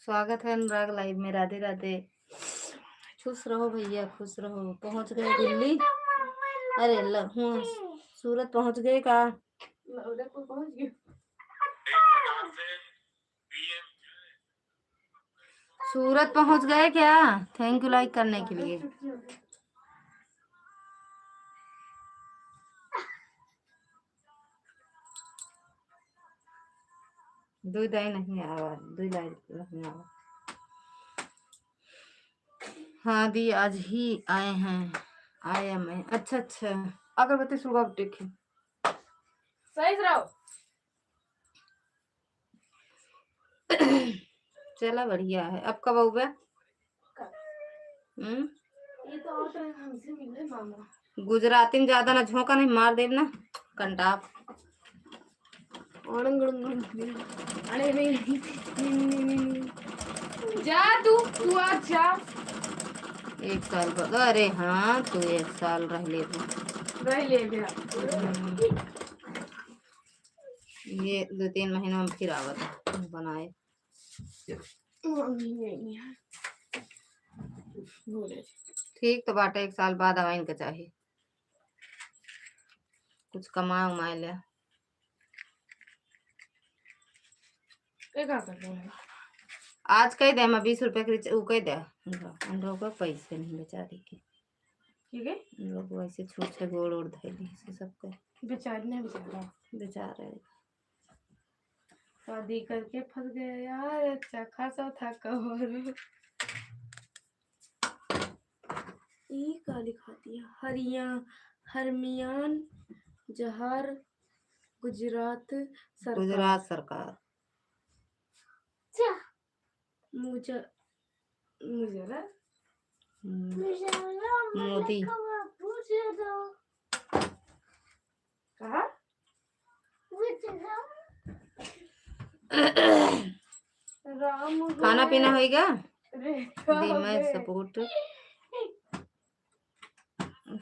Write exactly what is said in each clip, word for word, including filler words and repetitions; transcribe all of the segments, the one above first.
स्वागत है अनुराग लाइव में। राधे राधे। खुश रहो भैया, खुश रहो। पहुँच गए दिल्ली? अरे ल-, हुआ, सूरत पहुँच गए का? सूरत पहुँच गए क्या? Thank you like करने के लिए। दुई दाई नहीं आवा, दुई लाई नहीं आवा। हाँ दी, आज ही आए हैं, आया मैं। अच्छा, अच्छा, अगरबत्ती सुलगाओ, ठीक है। सही से रहो। चला, बढ़िया है। अब कब आउबे? हम्म? ये तो और हमसे मिले मामा। गुजराती में ज्यादा ना झोंका, नहीं मार देब ना कंटाप। अड़ंग, अड़ंग, अड़ंग। अरे रे, नी, नी, नी, नी। जा तू, तू आ जा। एक साल बाद, अरे हाँ, तू एक साल रह ले तू। रह ले भैया। हम्म। ये दो तीन महीना में फिर आवत है बनाए। ठीक तो बाटे, एक साल बाद आवे इनके चाही, कुछ कमाए उमाए ले। ये का कर रहे हैं? आज कह दे, मैं बीस रुपया के रिच-, उ कह दे, हम लोग को पैसे नहीं बेचारी के। ठीक है? हम लोग वैसे छोट से गोड़ ओड़ धैली से सब कर। बेचारी नहीं, बेचारा। बेचारा है। शादी करके फंस गए यार, अच्छा खासा था कवर। ई का लिखा दिया? हरिया-, हरमियान जहार गुजरात सरकार। गुजरात सरकार। मुझे, मुझे ना? हम्म। मोदी। कहा? राम खाना पीना होइगा? दी मैं सपोर्ट,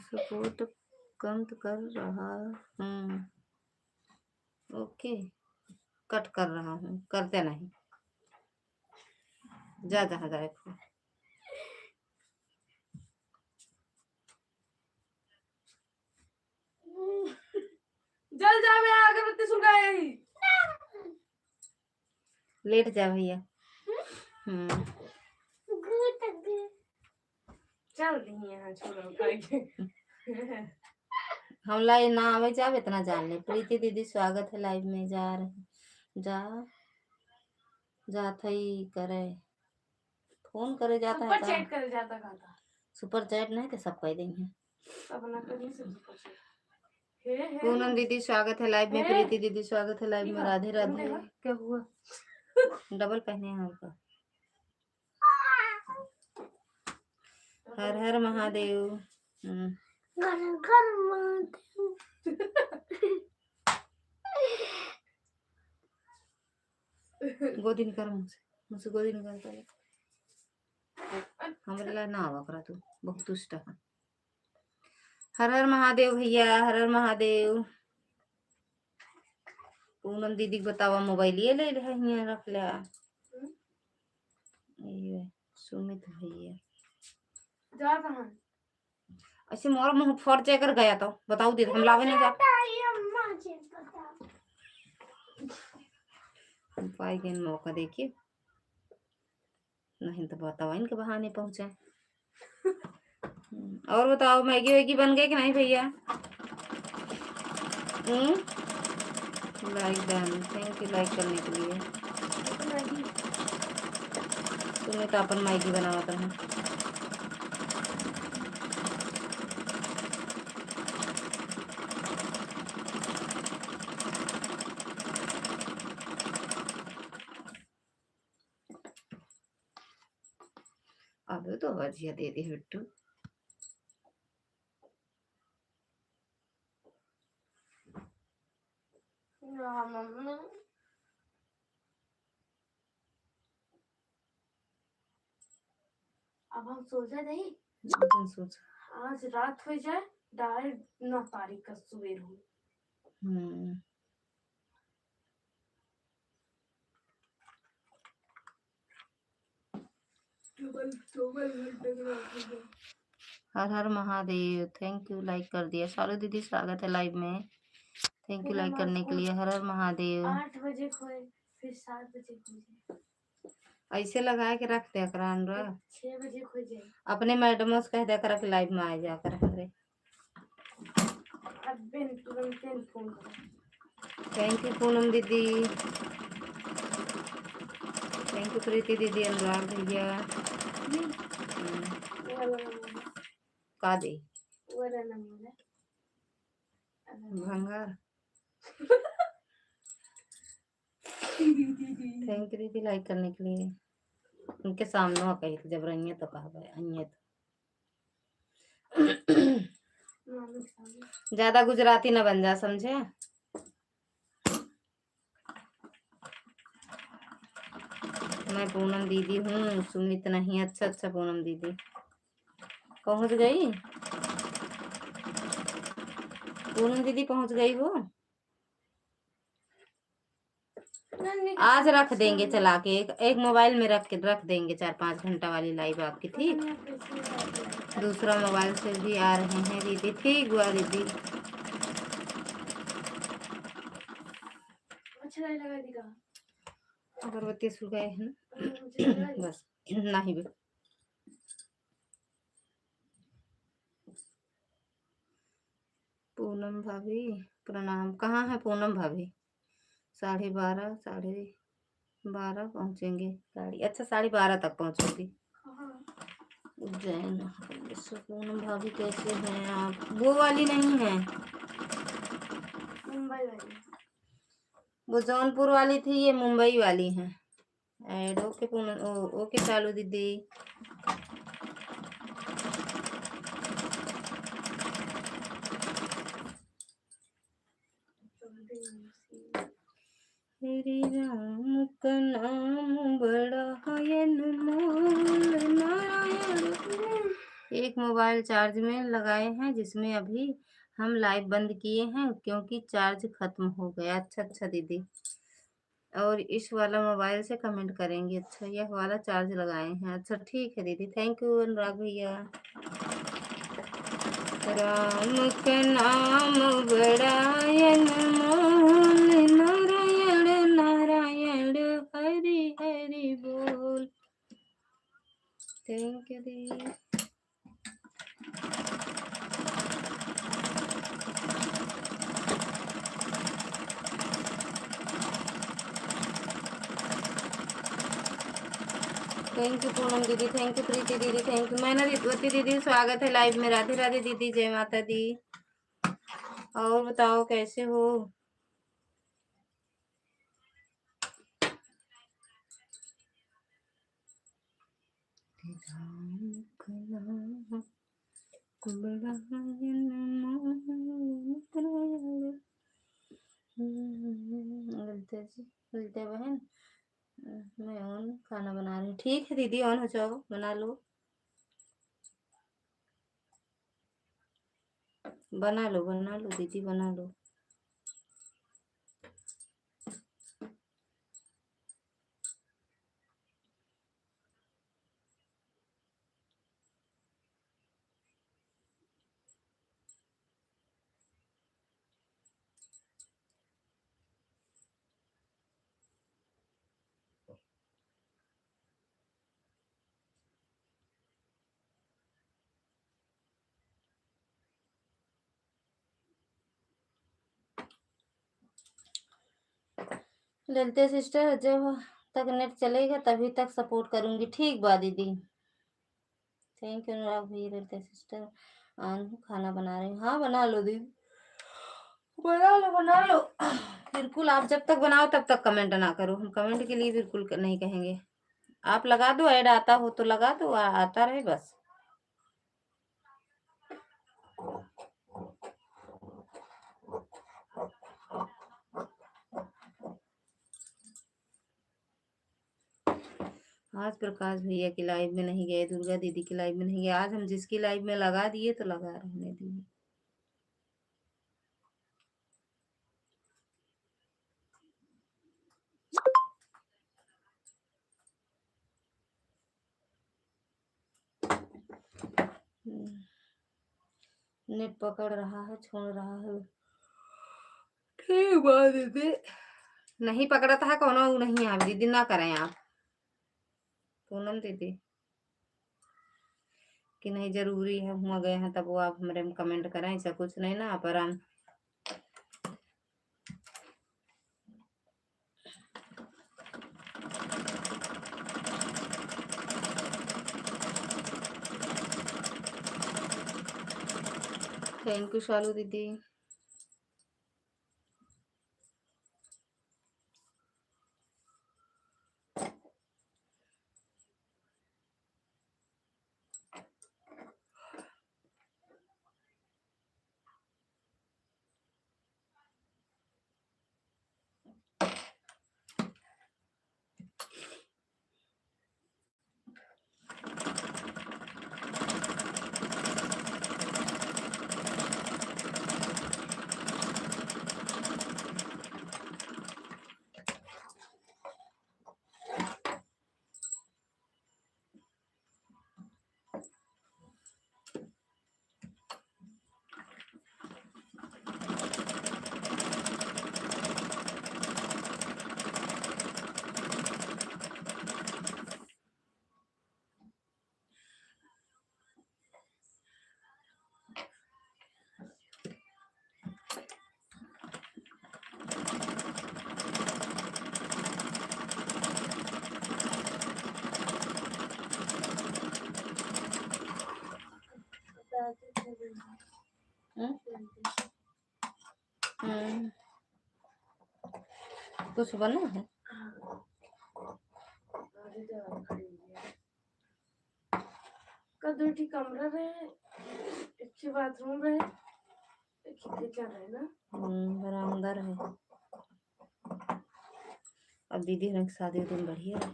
सपोर्ट कम तो कर रहा हूँ। ओके, कट कर रहा हूँ, करते नहीं। जा जहाँ जाए को। जल जावे अगरबत्ती सुलगाए ही। लेट जा भैया। हम्म। चल दिए हैं, छोड़ो, खाएंगे। हम लाइव ना आवे जावे, इतना जान ले। प्रीति दीदी, स्वागत है लाइव में। जा रहे, जा, जात है करे, फोन करे जाता है सुपर का? चैट करे जाता का था? सुपर चैट नहीं तो सब कह देंगे। अब ना करिए सब सुपर चैट। हे, हे। पूनम दीदी, स्वागत है लाइव में। हे। प्रीति दीदी, स्वागत है लाइव में। देखा? राधे राधे। देखा? क्या हुआ? डबल पहने हैं आपका। हर हर महादेव। हम्म। हर हर महादेव। गोदी निकाल मुँह से, मुँह से गोदी निकाल पहले। हमरे ला ना आवा करा तू, बहुत दुष्ट है। हर हर महादेव भैया, हर हर महादेव। पूनम दीदी के बतावा, मोबाइल ये ले ले, हियाँ रख ले। ये सुमित भैया। जा कहाँ? ऐसे मोर मुँह फट जाए कर गया तो बताओ दीदी, हम लावे नहीं जा। हम पाई गए मौका, देखिए। नहीं तो बताओ, इनके बहाने पहुँचे। हम्म, और बताओ, मैगी वैगी बन गई कि नहीं भैया? हम्म? Like done, thank you like करने के लिए। सुने तो अपन मैगी बनावत रहे। अबे तो भजिया दे दे बिट्टू। ना मम्मी, अब हम सो जा नहीं। अपन सो जा। आज रात हो जाए, डायरेक्ट नौ तारीख का सुबह हो। हम्म। हर हर महादेव, thank you, like कर दिया। शालू दीदी, स्वागत है live में, thank you, like करने के लिए। हर हर महादेव। आठ बजे खोए, फिर सात बजे खोए। ऐसे लगाए के रख दिया करा अनुराग। छह बजे खोए जाए। अपने मैडमों से कह दिया करा कि live में आ जा कर हमरे। अबे तुरंते फोन करो। Thank you पूनम दीदी, thank you प्रीति दीदी, अनुराग भैया। हम्म। हम्म। वो वाला नंबर है। का दे? वो वाला नंबर है। भंगार। Thank you दीदी, like करने के लिए। उनके सामने कही थी, जब रहिए तो कहबे, आइए तो। ज्यादा गुजराती ना बन जा, समझे? मैं पूनम दीदी हूँ, सुमित नहीं। अच्छा, अच्छा पूनम दीदी पहुँच गई। पूनम दीदी पहुँच गई हो। आज रख देंगे चला के, एक, एक मोबाइल में रख के रख देंगे चार पाँच घंटा वाली live आपकी, ठीक? दूसरा मोबाइल से भी आ रहे हैं दीदी, ठीक हुआ दीदी। अच्छा नहीं लगा दीदी का? अगरबत्ती सुलगाए हैं ना? हम्म, मुझे लगा दीदी। बस, नहीं बे। पूनम भाभी, प्रणाम। कहाँ है पूनम भाभी? साढ़े बारह, साढ़े बारह पहुँचेंगे गाड़ी। अच्छा, साढ़े बारह तक पहुँचेंगे। कहाँ? उज्जैन। पूनम भाभी, कैसे हैं आप? वो वाली नहीं है। मुंबई वाली। वो जौनपुर वाली थी, ये मुंबई वाली है। Add OK पूनम, ओ, OK शालू दीदी। श्री राम का नाम बड़ा है अनमोल, नारायण। एक मोबाइल charge में लगाए हैं, जिसमें अभी हम live बंद किए हैं क्योंकि charge खत्म हो गया। अच्छा, अच्छा दीदी। और इस वाला मोबाइल से comment करेंगे। अच्छा, यह वाला charge लगाए हैं। अच्छा, ठीक है दीदी, thank you अनुराग भैया। राम का नाम बड़ा अनमोल, नारायण नारायण हरि हरि बोल। Thank you दीदी। Thank you पूनम दीदी, thank you प्रीति दीदी, thank you। मैना रितवती दीदी, स्वागत है live में। राधे राधे दीदी, जय माता दी। और बताओ, कैसे हो? राम का नाम बड़ा है अनमोल। ललिता जी, ललिता बहन, मैं on खाना बना रही हूँ। ठीक है दीदी, on हो जाओ, बना लो, बना लो, बना लो दीदी, बना लो। ललिता sister, जब तक net चलेगा तभी तक support करूँगी। ठीक बा दीदी। Thank you अनुराग भैया, ललिता sister। आन खाना बना रही हूँ। हाँ, बना लो दीदी, बना लो, बना लो। बिल्कुल, आप जब तक बनाओ तब तक comment ना करो, हम comment के लिए बिल्कुल क-, नहीं कहेंगे। आप लगा दो, add आता हो तो लगा दो, आ-, आता रहे बस। आज प्रकाश भैया की live में नहीं गए, दुर्गा दीदी की live में नहीं गए। आज हम जिसकी live में लगा दिए तो लगा रहने दिए। नेट पकड़ रहा है, छोड़ रहा है। ठीक बा दीदी। नहीं पकड़त है, कौनो उ नहीं है दीदी, ना करें आप। पूनम दीदी कि नहीं जरूरी है, हुआ गए हैं तब वो आप हमरे में कमेंट करें, ऐसा कुछ नहीं ना, आप आराम। Thank you शालू दीदी। हम्म? हम्म। कुछ बना है? का दुइ ठी कमरा रहे, एक ठी बाथरूम रहे, एक ठी kitchen रहे ना। हम्म, बरामदा रहे। अब दीदी हन के शादी उदी में बढ़िया रहे।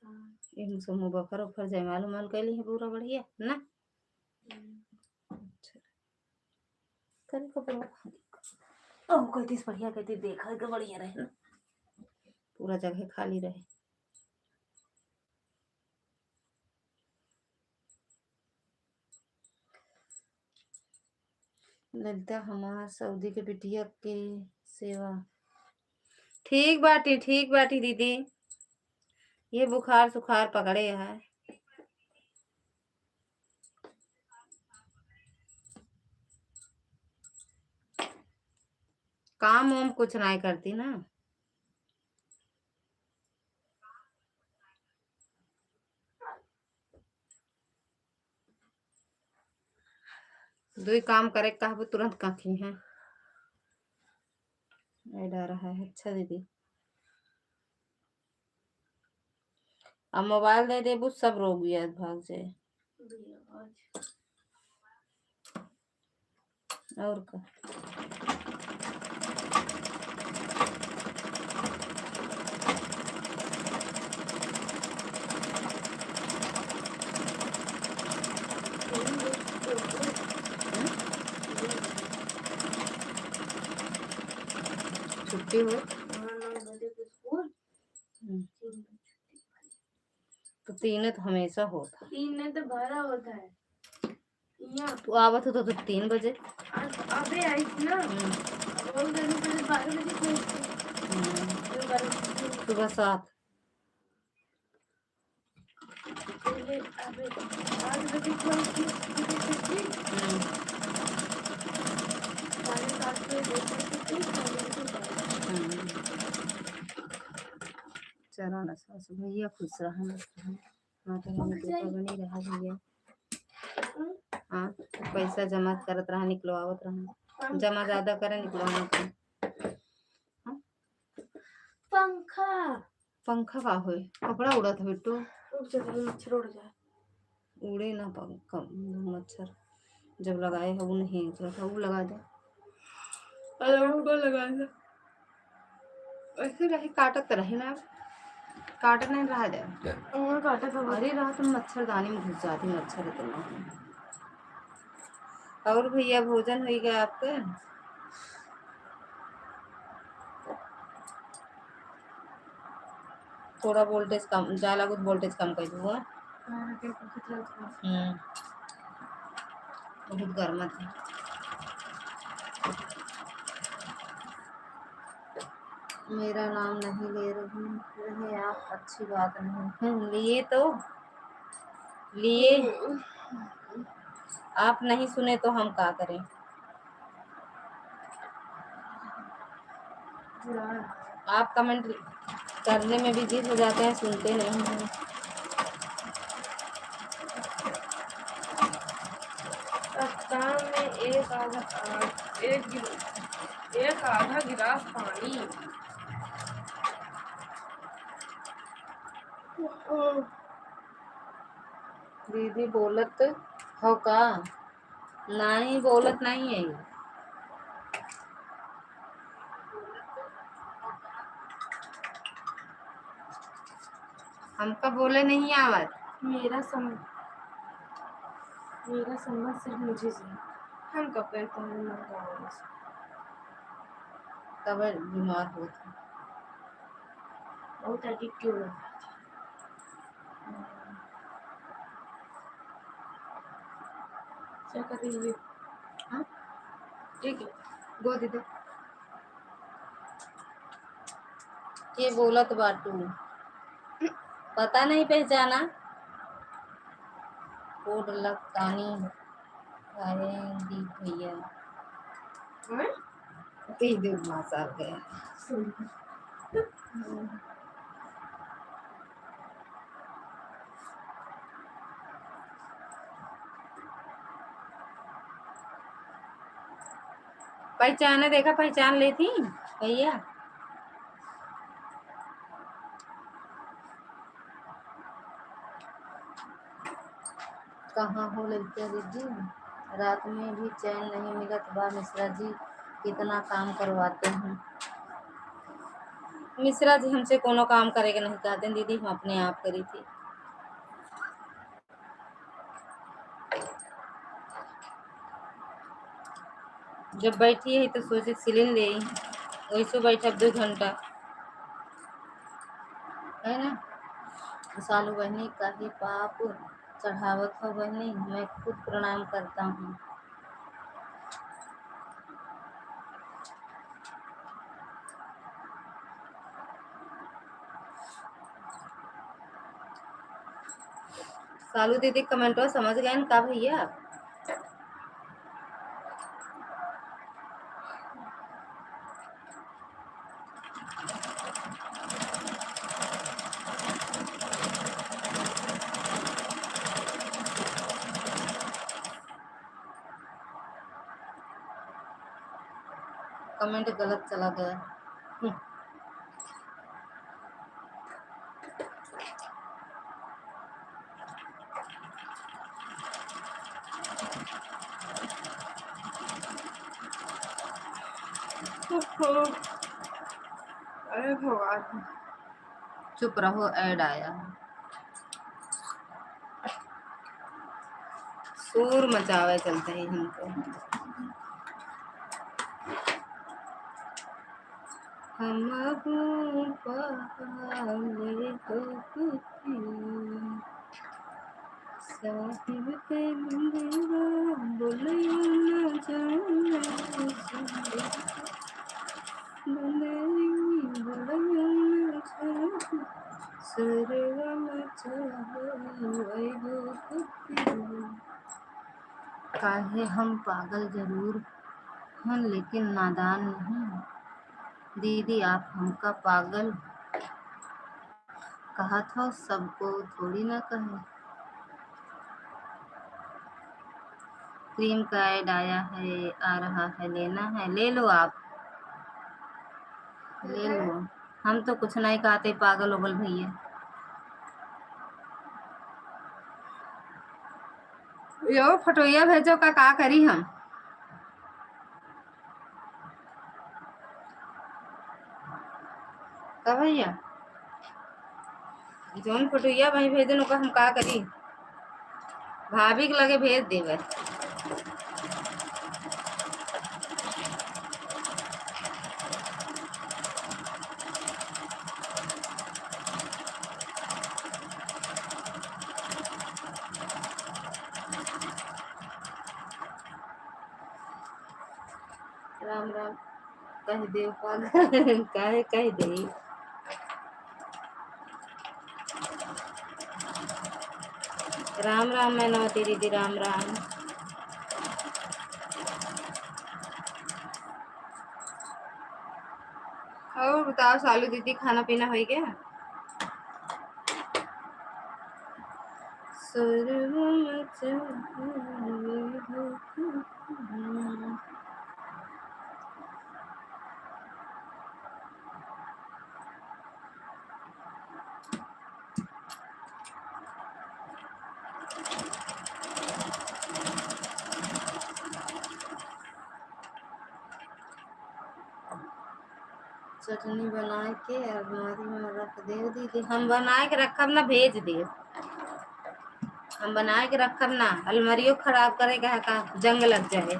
हाँ। एहू सब में बफर उफर जयमाल उमाल कैली है पूरा बढ़िया ना? हम्म। अच्छा। कल का पूरा खाली। ओह, कहती बढ़िया, कहती देखा के बढ़िया रहे ना। पूरा जगह खाली रहे। ललिता हमार सऊदी के बिटिया के सेवा। ठीक बाटी, ठीक बाटी दीदी। ये बुखार सुखार पकड़े है। काम वाम कुछ नाहीं करती ना। दुई काम करे के कहबो तुरंत काकी हैं। ए डरा है। अच्छा दीदी, अब मोबाइल दे देबू, सब रोग याद भाग जाए। और का? छुट्टी हुई? हाँ, नौ बजे के स्कूल। हम्म। तो तीन तो हमेशा होता। तीन में तो भरा होता है। यहाँ। तू आवत हो तो, तो तीन बजे। आज अबे आई थी ना। हम्म। बोल रही थी, पहले बारह बजे खोलती। हम्म। फिर बारह बजे। सुबह सात। पहले अबे आठ बजे खोलती, फिर छुट्टी। हम्म। साढ़े सात से दो बजे छुट्टी, साढ़े दो से बारह। हम्म। चलो ना सासू, भैया खुश रहा, मस्त रहा। माता रानी कृपा बनी रहा भैया। हाँ, पैसा जमा करत रहा, निकलवावत रहा। जमा ज्यादा करे, निकलवावत रहा। हाँ? पंखा। पंखा का होए? कपड़ा उड़त है बिट्टू। रुक जा, जल्दी मच्छर उड़ जाए। उड़े ना पंखा, मच्छर। जब लगाए हो, वो नहीं उतरत है, वो लगा दे। अरे, वो लगा दे। ऐसे रही, काटत रही ना, काटत नहीं रहा दे। हाँ, काटत हो। अरे, रात में मच्छरदानी में घुस जाती, मच्छर इतना है। और भैया, भोजन हो गया आपके? थोड़ा voltage कम, ज्यादा कुछ voltage कम कर दूंगा। हाँ, बिल्कुल, कुछ नहीं था। हम्म। बहुत गर्मत है। मेरा नाम नहीं ले रही रहे आप, अच्छी बात नहीं। हम्म, लिए तो लिए, आप नहीं सुने तो हम का करें? आप कमेंट करने में बिजी हो जाते हैं, सुनते नहीं हैं। कप्तान ने एक आधा, एक गिल-, एक आधा गिलास पानी। दीदी बोलत हो का? नहीं, बोलत नहीं है। हमका बोले नहीं आवत। मेरा सम-, मेरा संबंध सिर्फ मुझे से। हम कब गए तुम्हारे मन का आवाज? तब बीमार होत है। बहुत एडिक्टिव है। क्या कर रही है? हाँ? ठीक है, गोदी दे। के बोलत बाटू? पता नहीं पहचाना। कोड लग तानी। अरे दीप भैया। हैं? कई देर मासा गया। पहचाने, देखा, पहचान लेती भैया। कहाँ हो लड़किया दीदी? रात में भी चैन नहीं मिलत बा मिश्रा जी, कितना काम करवाते हैं। मिश्रा जी हमसे कोनो काम करे के नहीं कहते दीदी, हम अपने आप करी थी। जब बैठी है तो सोचे सिलिन ले, वैसे बैठब दो घंटा, है ना? सालू बहनी, काहे पाप चढ़ावत हो बहनी, मैं खुद प्रणाम करता हूँ। सालू दीदी कमेंटवा समझ गए का भैया? कमेंट गलत चला गया। हम्म। ओहो। अरे भगवान। चुप रहो, ऐड आया है। शोर मचावे चलते हैं हमको। हम पाले हो कुत्ती। साहिब के बंदेवा बोलयो ना जाने सुंदर। बंदेवी बोलयो ना जाने सरवा मचावे हो कुत्ती। काहे हम पागल जरूर हैं, लेकिन नादान नहीं। दीदी, आप हमका पागल कहत हो, सबको थोड़ी ना कहे। क्रीम का ऐड आया है, आ रहा है, लेना है, ले लो आप, ले लो। हम तो कुछ नहीं कहते, पागल उगल भैया। यो फोटोया भेजो का, का करी हम? का भैया, जौन फोटोया भाई भेजन ओका हम का करी? भाभी के लगे भेज देवे। कह देउ पागल, काहे कह देई? राम राम मैनावती दीदी, राम राम। और बताओ सालू दीदी, खाना पीना होइ गया? चटनी बनाए के अलमारी में रख देउ दीदी। हम बनाए के रखब ना, भेज देउ। हम बनाए के रखब ना, अलमारियो खराब करे का है का, जंग लग जाए।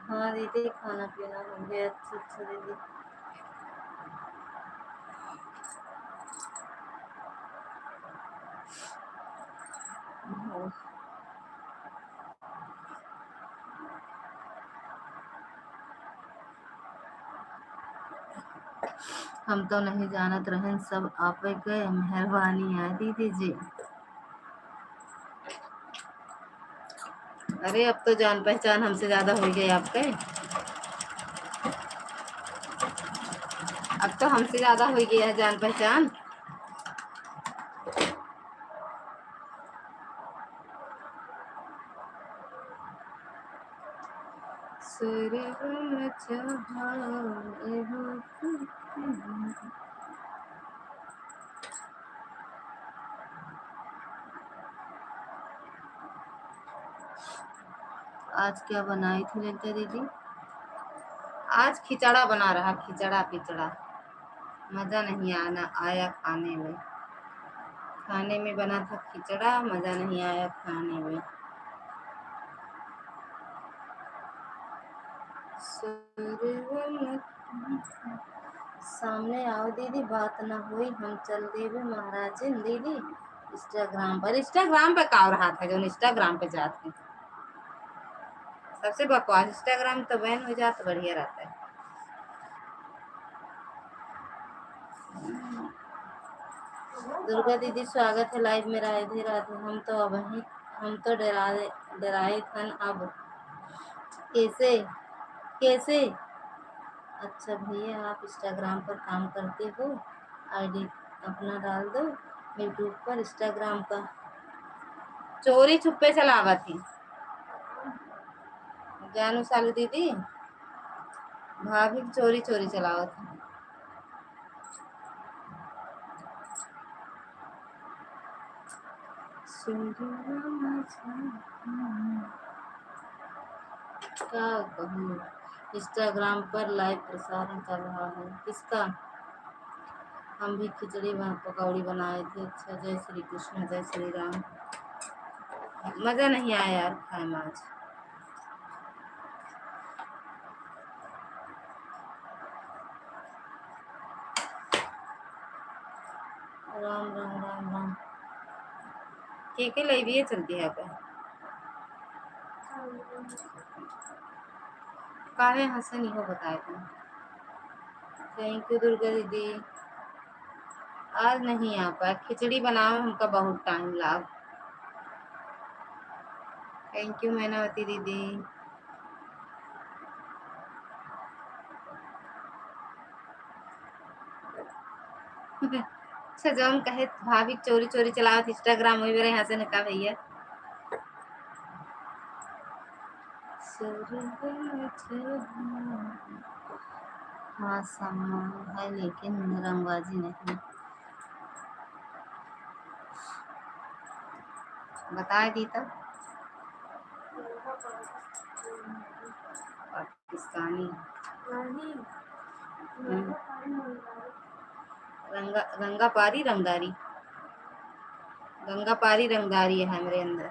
हाँ दीदी, खाना पीना हो गया। अच्छा, अच्छा दीदी। हम तो नहीं जानत रहन, सब आपे के मेहरबानी है दीदी जी। अरे, अब तो जान पहचान हमसे ज्यादा होइ गई आपके, अब तो हमसे ज्यादा होइ गई है जान पहचान। आज क्या बनाई थी ललिता दीदी? आज खिचड़ा बना रहा, खिचड़ा पिचड़ा। मजा नहीं आना आया खाने में। खाने में बना था खिचड़ा, मजा नहीं आया खाने में। सामने आओ दीदी, बात ना होई, हम चल देबे महाराजिन दीदी Instagram पर। Instagram पे का रहा था जो Instagram पे जात है? सबसे बकवास, Instagram तो ban हो जात तो बढ़िया रहता है। दुर्गा दीदी स्वागत है live में, राधे राधे। हम तो अब ही, हम तो डरा, डराए थन अब। कैसे, कैसे? अच्छा भैया, आप Instagram पर काम करते हो, ID अपना डाल दो, YouTube पर, Instagram का। चोरी छुपे चलावत ही जानू सालू दीदी, भाभी चोरी चोरी चलावत ही। का कहूँ, Instagram पर live प्रसारण कर रहा है। किसका? हम भी खिचड़ी बना, पकौड़ी बनाए थे। अच्छा, जय श्री कृष्ण, जय श्री राम। मजा नहीं आया यार खाए में आज। राम, राम, राम, राम। के के live ये चलती है आपका? काहे हंसे नहीं हो बताए तुम। Thank you दुर्गा दीदी। आज नहीं आ पाए, खिचड़ी बनावे में हमका बहुत time लाग। Thank you मैनावती दीदी। अच्छा, जौन कहे भाभी चोरी चोरी चलावत Instagram, वही बेरे हंसे न का भैया। हाँ, सम्मान है, लेकिन रंगबाजी नहीं। बताए दी तब। पाकिस्तानी। हम्म। रंगा, रंगा पारी रंगदारी। गंगा पारी रंगदारी है हमरे अंदर।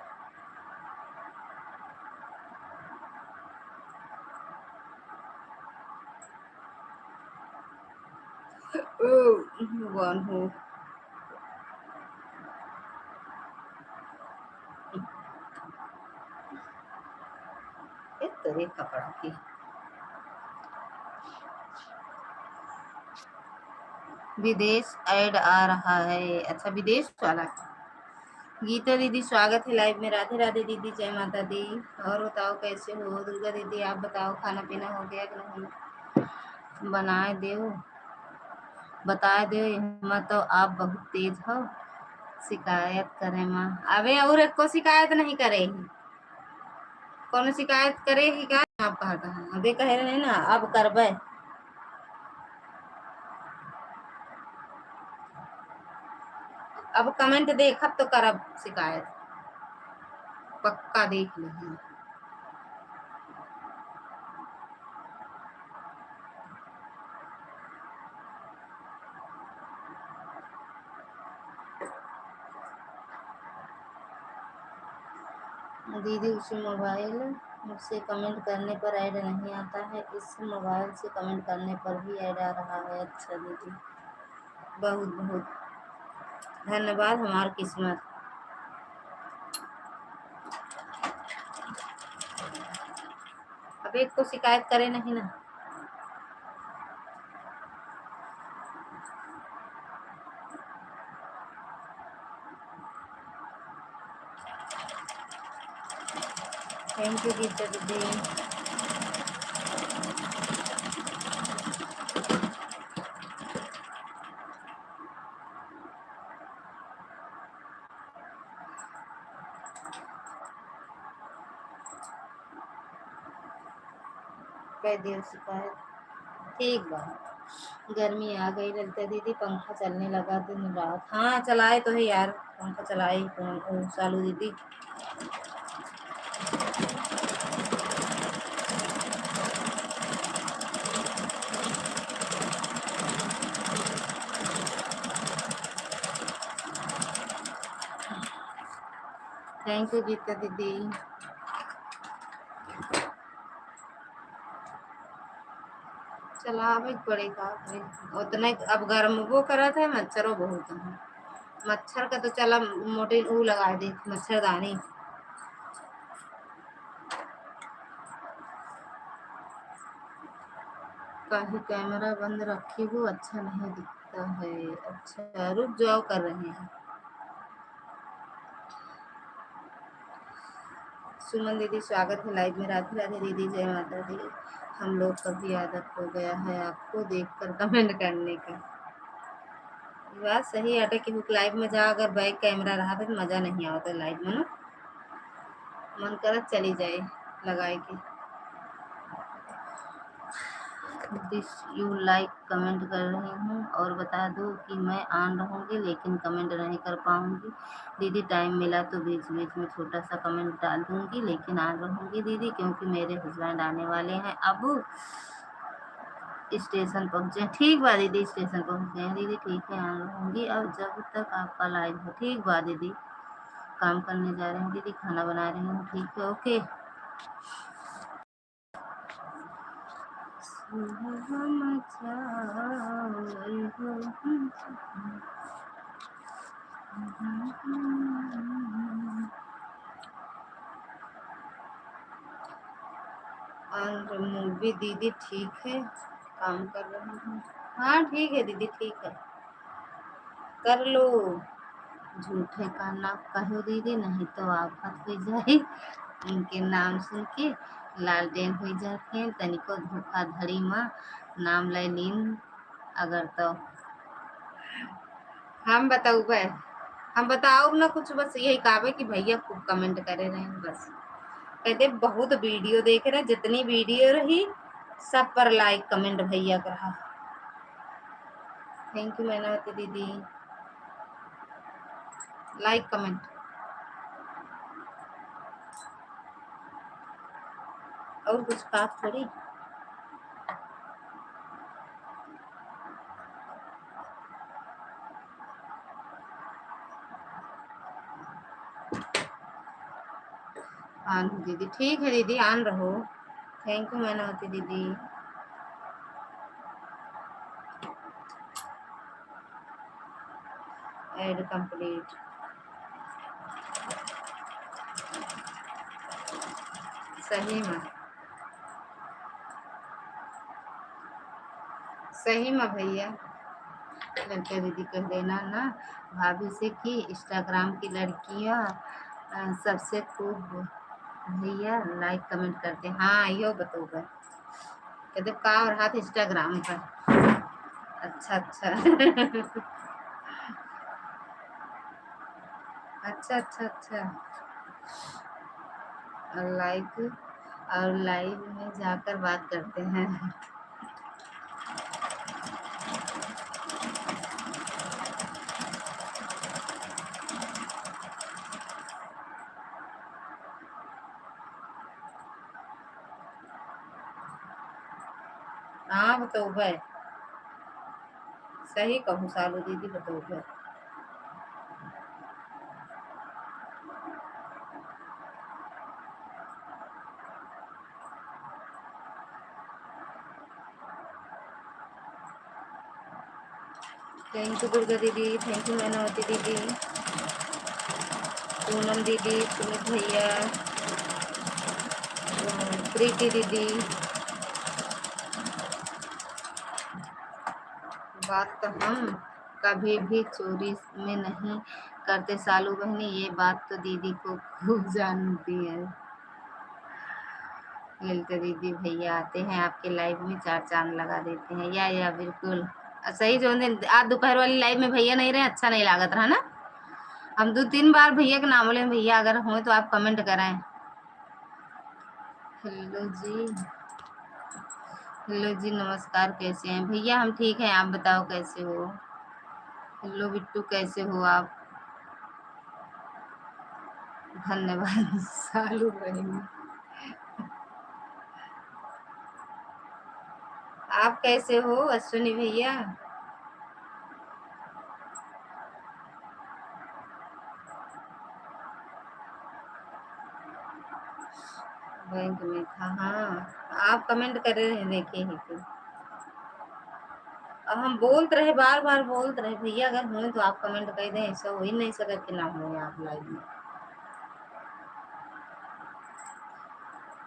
ओ भगवान हो। ए तोरे कपड़ा की। विदेश ऐड आ रहा है। अच्छा, विदेश वाला। गीता दीदी, स्वागत है लाइव में। राधे राधे दीदी, जय माता दी। और बताओ, कैसे हो दुर्गा दीदी? आप बताओ, खाना पीना हो गया कि नहीं? बनाए देव, बताए देव, एहमा तो आप बहुत तेज हो शिकायत करे मा। अबे और एको शिकायत नहीं करे ही। कौनो शिकायत करे ही का? आप कहता है, अबे कहे रहे ना, अब करबे। अब कमेंट देखब तो करब शिकायत, पक्का देख लेही। दीदी, उसी मोबाइल से कमेंट करने पर ऐड नहीं आता है, इस मोबाइल से कमेंट करने पर भी ऐड आ रहा है। अच्छा दीदी, बहुत बहुत धन्यवाद, हमार किस्मत। अब एक को शिकायत करे नहीं ना। Thank you गीता दीदी। कह दियो शिकायत। ठीक बा, गर्मी आ गई ललिता दीदी, पंखा चलने लगा दिन रात। हाँ, चलाए तो है यार, पंखा चलाए कौन, ओ, सालू दीदी। Thank you गीता दीदी। चलावे के पड़े का करे। उतने अब गर्मबो करत है, मच्छरो बहुत है। मच्छर का तो चला मोटे ऊ लगा दे, मच्छरदानी। काहे कैमरा बंद रखी हो, अच्छा नहीं दिखता है। अच्छा, रुक जाओ, कर रहे हैं। सुमन दीदी, स्वागत है लाइव में। राधे राधे दीदी, जय माता दी। हम लोग का भी आदत हो गया है आपको देखकर कमेंट करने का। बात सही है, अटे कि लाइव में जा, अगर बैक कैमरा रहा तो मजा नहीं आवत है लाइव में ना। मन करत चली जाए लगाए के। This you like comment कर रही हूँ और बता दूँ कि मैं on रहूँगी लेकिन कमेंट नहीं कर पाऊँगी। दीदी टाइम मिला तो बीच बीच में छोटा सा कमेंट डाल दूँगी लेकिन on रहूँगी दीदी, क्योंकि मेरे हस्बैंड आने वाले हैं, अब स्टेशन पहुँचे। ठीक बा दीदी, स्टेशन पहुँच गए हैं दीदी। ठीक है, on रहूँगी अब जब तक आपका लाइव हो। ठीक बा दीदी, काम करने जा रही हूँ दीदी, खाना बना रही हूँ। ठीक है, ओके। और मूवी दीदी ठीक है, काम कर रही हूँ। हाँ ठीक है दीदी, ठीक है, कर लो। झूठे का ना कहो दीदी, नहीं तो आफत हो जाए। उनके नाम सुन के लालटेन हो जाते हैं। तनिको धोखाधड़ी मा नाम ले लीन अगर तो। हम बताऊबे, हम बताउब ना कुछ, बस यही कहबे कि भैया खूब कमेंट करे रहे हैं, बस कहते बहुत वीडियो देख रहे हैं, जितनी वीडियो रही सब पर लाइक कमेंट भैया का रहा। Thank you मैनावती दीदी। लाइक कमेंट और कुछ बात थोड़ी। On दीदी, ठीक है दीदी, on रहो। Thank you मैनावती दीदी। Add complete। सही में, सही में भैया, ललका दीदी कह देना ना भाभी से कि Instagram की लड़कियाँ, अ, सबसे खूब भैया like comment करते हैं। हाँ, यो बतौबे। कहते का और हाथ Instagram पर। अच्छा, अच्छा। अच्छा, अच्छा, अच्छा। और like और live में जाकर बात करते हैं। हाँ, बतौबे। सही कहूँ सालू दीदी, बतौबे। Thank you दुर्गा दीदी, thank you मैनावती दीदी, पूनम दीदी, सुमित भैया, अ, प्रीति दीदी। बात तो हम कभी भी चोरी में नहीं करते सालू बहनी, ये बात तो दीदी को खूब जानती है। ललिता दीदी, भैया आते हैं आपके live में, चार चांद लगा देते हैं। या, या, बिल्कुल। आ, सही, जो दिन आज दोपहर वाली live में भैया नहीं रहे, अच्छा नहीं लागत रहा ना। हम दो तीन बार भैया के नाम बोले, भैया अगर हों तो आप comment करें। Hello जी, hello जी, नमस्कार, कैसे हैं भैया? हम ठीक हैं, आप बताओ कैसे हो? Hello बिट्टू, कैसे हो आप? धन्यवाद सालू बहनी। आप कैसे हो अश्विनी भैया? बैंक में था, हाँ, आप comment करे रहे, देखे ही थे। अब हम बोलत रहे, बार बार बोलत रहे, भैया अगर हों तो आप comment कर दें, ऐसा हो ही नहीं सकत कि ना हों आप live में।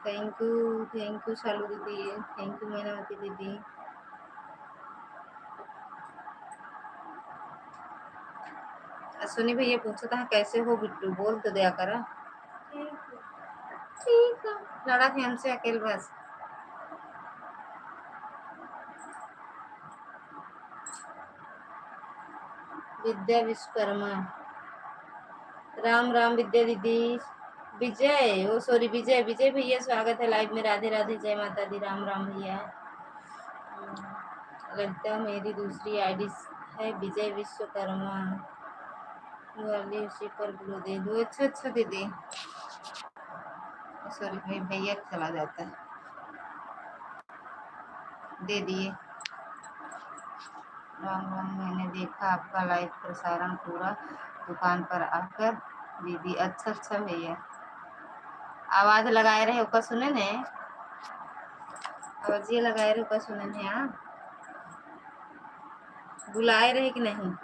Thank you, thank you सालू दीदी, thank you मैनावती दीदी। अश्विनी भैया पूछत हैं, "कैसे हो बिट्टू?" बोल तो दिया करा। ठीक है, लड़ा थे हमसे अकेल बस। विद्या विश्वकर्मा, राम राम विद्या दीदी। विजय, ओ sorry, विजय, विजय भैया स्वागत है live में। राधे राधे, जय माता दी, राम राम भैया। लगता है मेरी दूसरी ID है विजय विश्वकर्मा वाली, उसी पर blue दे दो। अच्छा, अच्छा दीदी, sorry, मेरे भैया चला जाता है, दे दिए। राम राम, मैंने देखा आपका live प्रसारण पूरा दुकान पर आकर दीदी। अच्छा, अच्छा भैया, आवाज लगाए रहे, ओका सुने ने, आवाजिया लगाए रहे, ओका सुने ने, आप बुलाए रहे कि नहीं?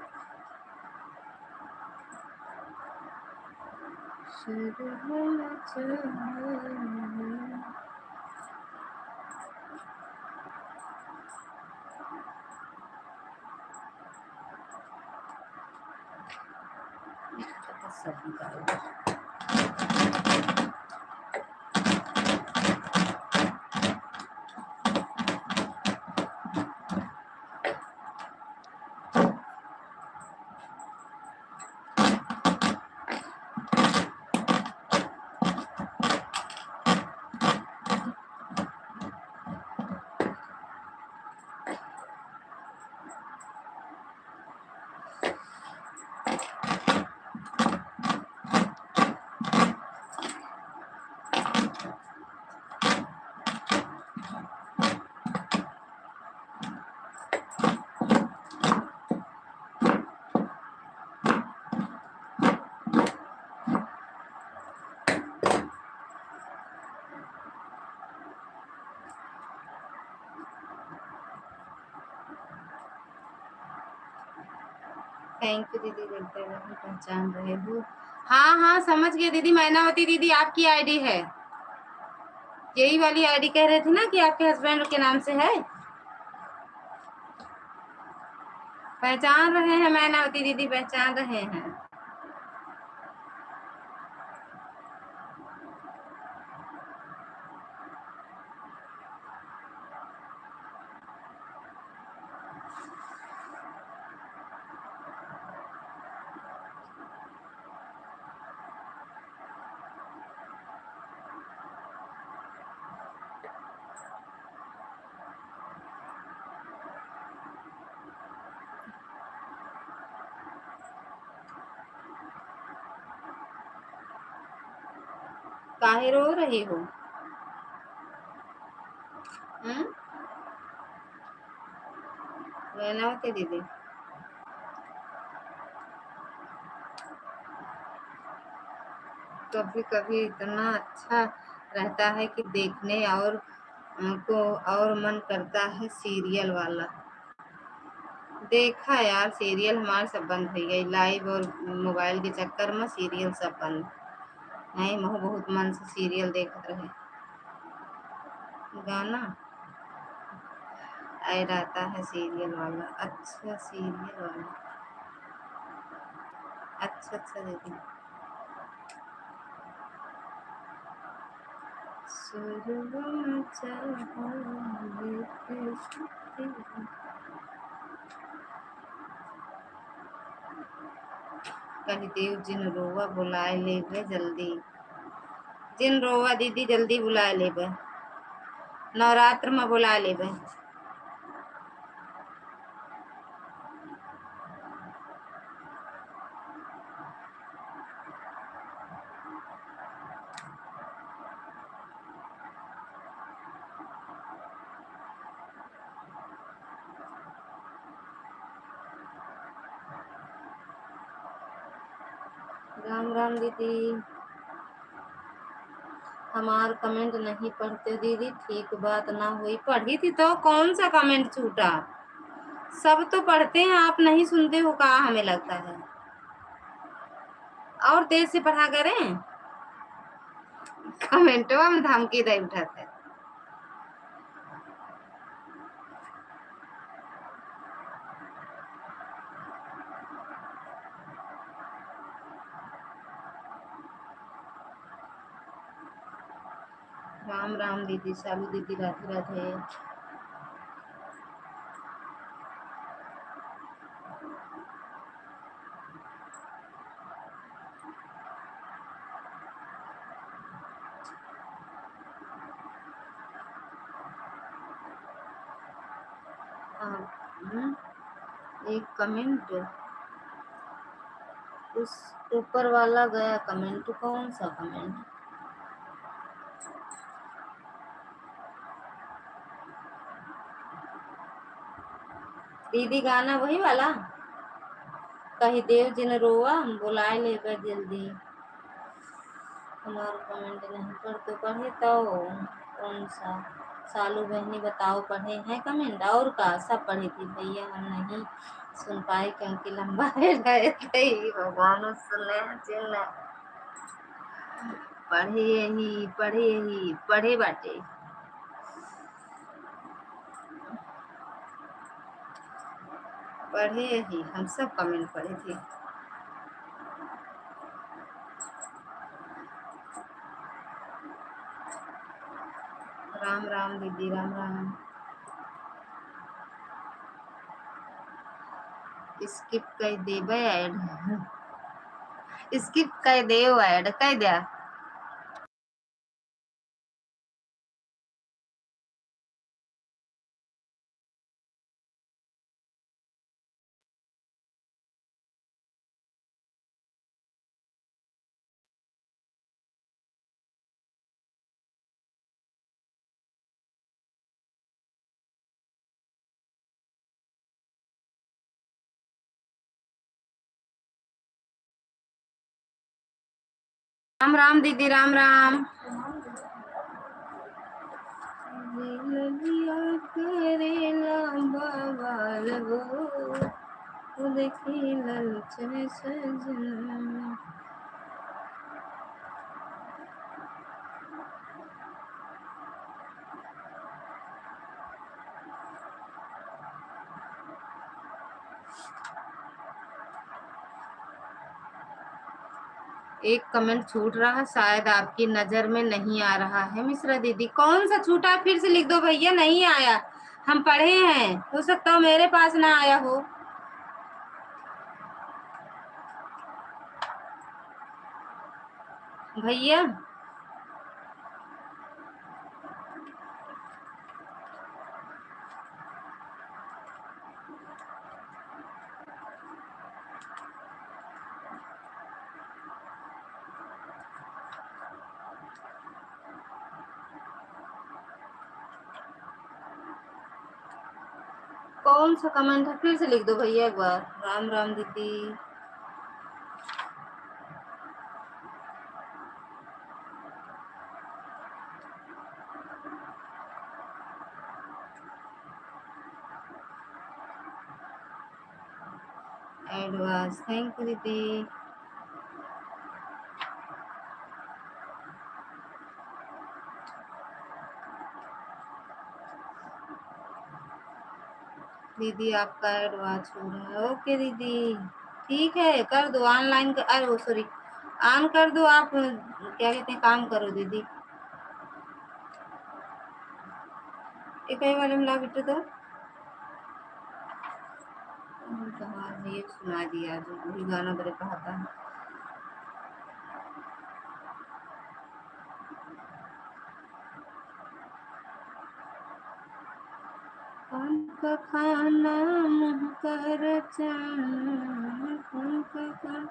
Thank you दीदी, बिल्कुल हम पहचान रहे हो। हाँ, हाँ, समझ गए दीदी, मैनावती दीदी आपकी ID है। यही वाली ID कह रहे थे ना कि आपके husband के नाम से है। पहचान रहे हैं मैनावती दीदी, पहचान रहे हैं। काहे रो रही हो? हम्म? मैनावती दीदी, कभी-कभी इतना अच्छा रहता है कि देखने और, अ, को और मन करता है serial वाला। देखा यार, serial हमार सब बंद होइ गई, live और mobile के चक्कर में serial सब बंद। नहीं, महू बहुत मन से serial देखत रहे। गाना ad आता है serial वाला। अच्छा, serial वाला। अच्छा, अच्छा दीदी। सुरवा चढ़ा लेके सुती। कहि देव जिन रोवा बुलाए लेबे जल्दी। जिन रोवा दीदी जल्दी बुलाए लेबे। नवरात्र में बुलाए लेबे। राम राम दीदी, हमार comment नहीं पढ़ते दीदी, ठीक बात ना हुई। पढ़ी थी तो कौन सा comment छूटा? सब तो पढ़ते हैं, आप नहीं सुनते हो का, हमें लगता है। और तेज से पढ़ा करें, commentवा में धमकी दे उठाते। राम राम दीदी, शालू दीदी, राधे राधे। आ, हम्म, एक comment, उस ऊपर वाला गया comment, कौन सा comment? दीदी गाना वही वाला, कहि देव जिन रोवा, हम बुलाए लेबे जल्दी। हमार comment नहीं पढ़ तो पढ़े तो कौन सा? सालू बहनी बताओ, पढ़े हैं comment? और का, सब पढ़ी थी भैया, हम नहीं सुन पाए क्योंकि लंबा है गए थे। ई भगवान सुने, सुने। पढ़े ही, पढ़े ही, पढ़े बाटे। पढ़े ही, हम सब comment पढ़े थे। राम राम दीदी, राम राम। Skip कर देबे ad, skip कर देव ad, कर द्या। राम राम दीदी, राम राम। ललिया करेला बवाल हो। देखी ललचन सजना। एक comment छूट रहा, शायद आपकी नजर में नहीं आ रहा है मिश्रा दीदी। कौन सा छूटा, फिर से लिख दो भैया, नहीं आया। हम पढ़े हैं, हो सकता हो मेरे पास ना आया हो। भैया, कौन सा comment है, फिर से लिख दो भैया एक बार। राम राम दीदी। Advance, thank you दीदी। दीदी, आपका advance हो रहा है। OK दीदी, ठीक है, कर दो online का, अरे वो sorry, on कर दो आप, क्या कहते हैं, काम करो दीदी। एक ही बार में ला बिट्टू तो। कहाँ है, ये सुना दिया जो वही गाना बड़े कहा था। कान का खाना, मुँह का रचना, कान का खा-,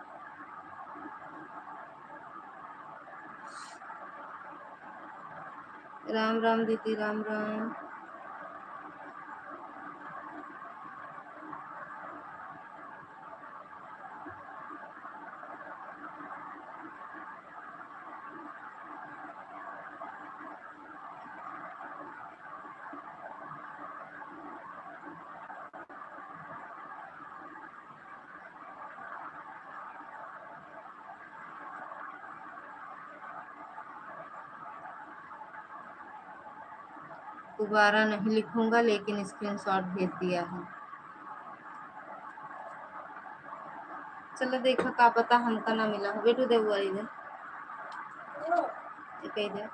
राम राम दीदी, राम राम। दोबारा नहीं लिखूंगा, लेकिन screenshot भेज दिया है। चलो देखो, का पता हमका ना मिला हो। बेटू दे हुआ इधर। ये कह दे।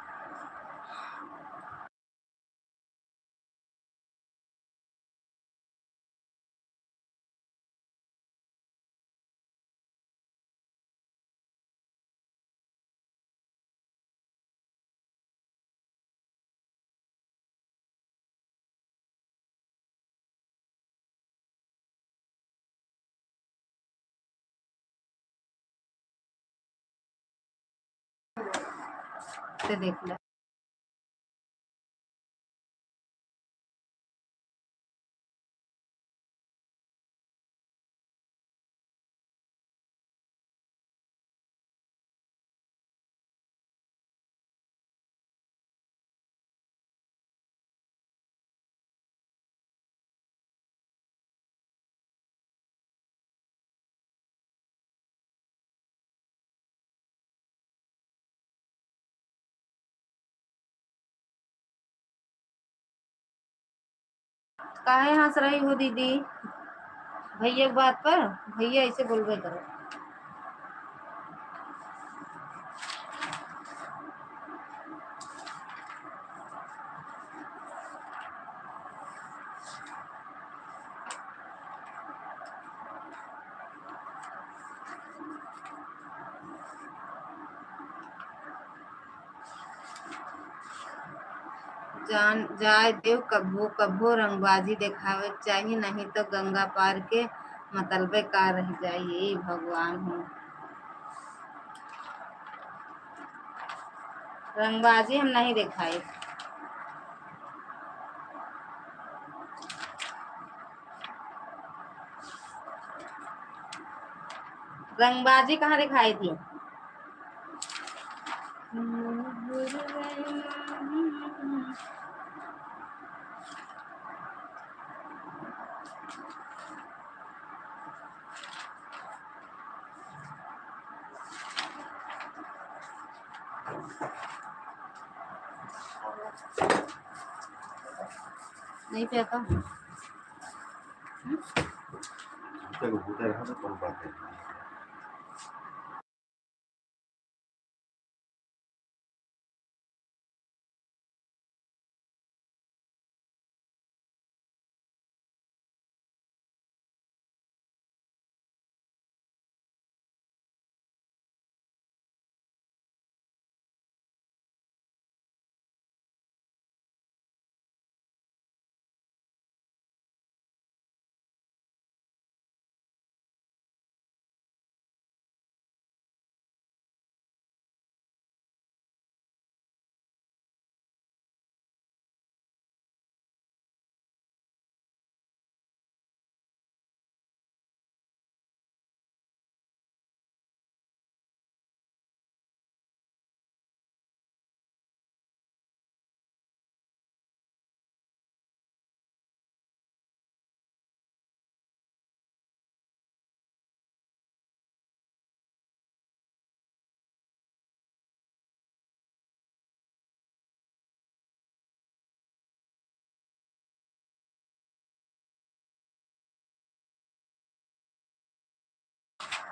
से देख ले। काहे हंस रही हो दीदी? भैया के बात पर, भैया ऐसे बोलबे करो। जान, जाए देव, कब्बो, कब्बो रंगबाजी देखावे के चाही, नहीं तो गंगा पार के मतलबे का रह जाई। ए भगवान हो, रंगबाजी हम नहीं देखाई। रंगबाजी कहाँ दिखाई थी? नहीं पे आता। हम्म? भूते के भूते रहा तो कौन बात है?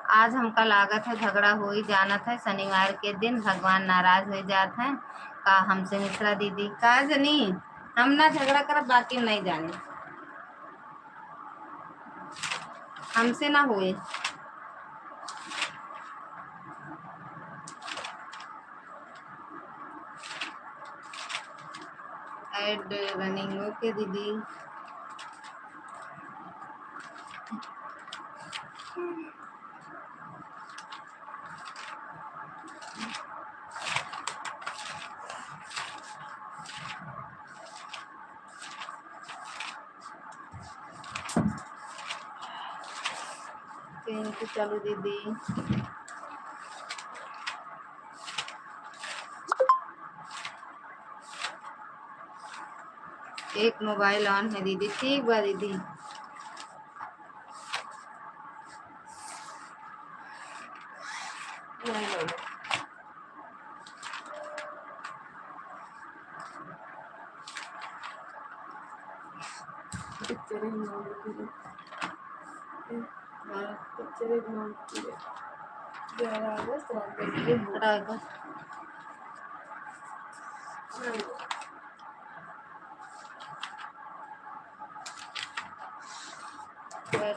आज हमका लागत है झगड़ा होई, जानत है शनिवार के दिन भगवान नाराज हो जात है। का हमसे मिश्रा दीदी? का जनी, हम ना झगड़ा करब, बाकी नहीं जाने, हमसे ना होए। Add running, OK दीदी। Thank you, चलो दीदी। एक mobile on है दीदी, ठीक बा दीदी।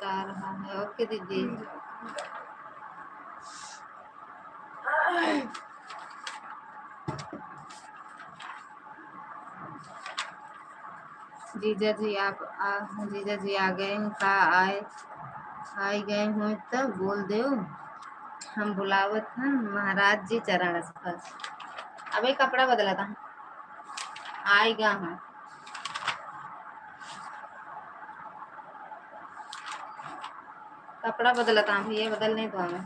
आ रहा है। OK दीदी। जीजा जी आप आ, जीजा जी आ गए हैं का? आए, आए गए हो तो बोल दो, हम बुलावत हैं महाराज जी चरण स्पर्श। अबे कपड़ा बदला था, आए गए हैं। कपड़ा बदलत हूँ भैया, बदल नहीं पावे।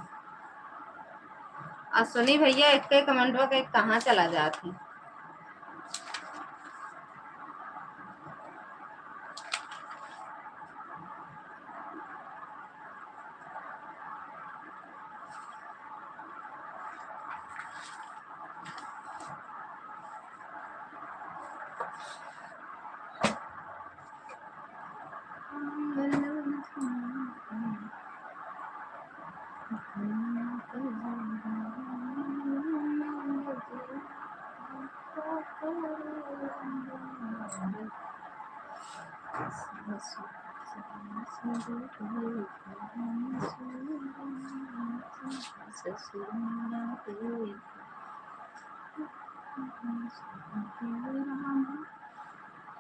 अश्विनी भैया, एक के कमेंटवा के कहाँ चला जात है?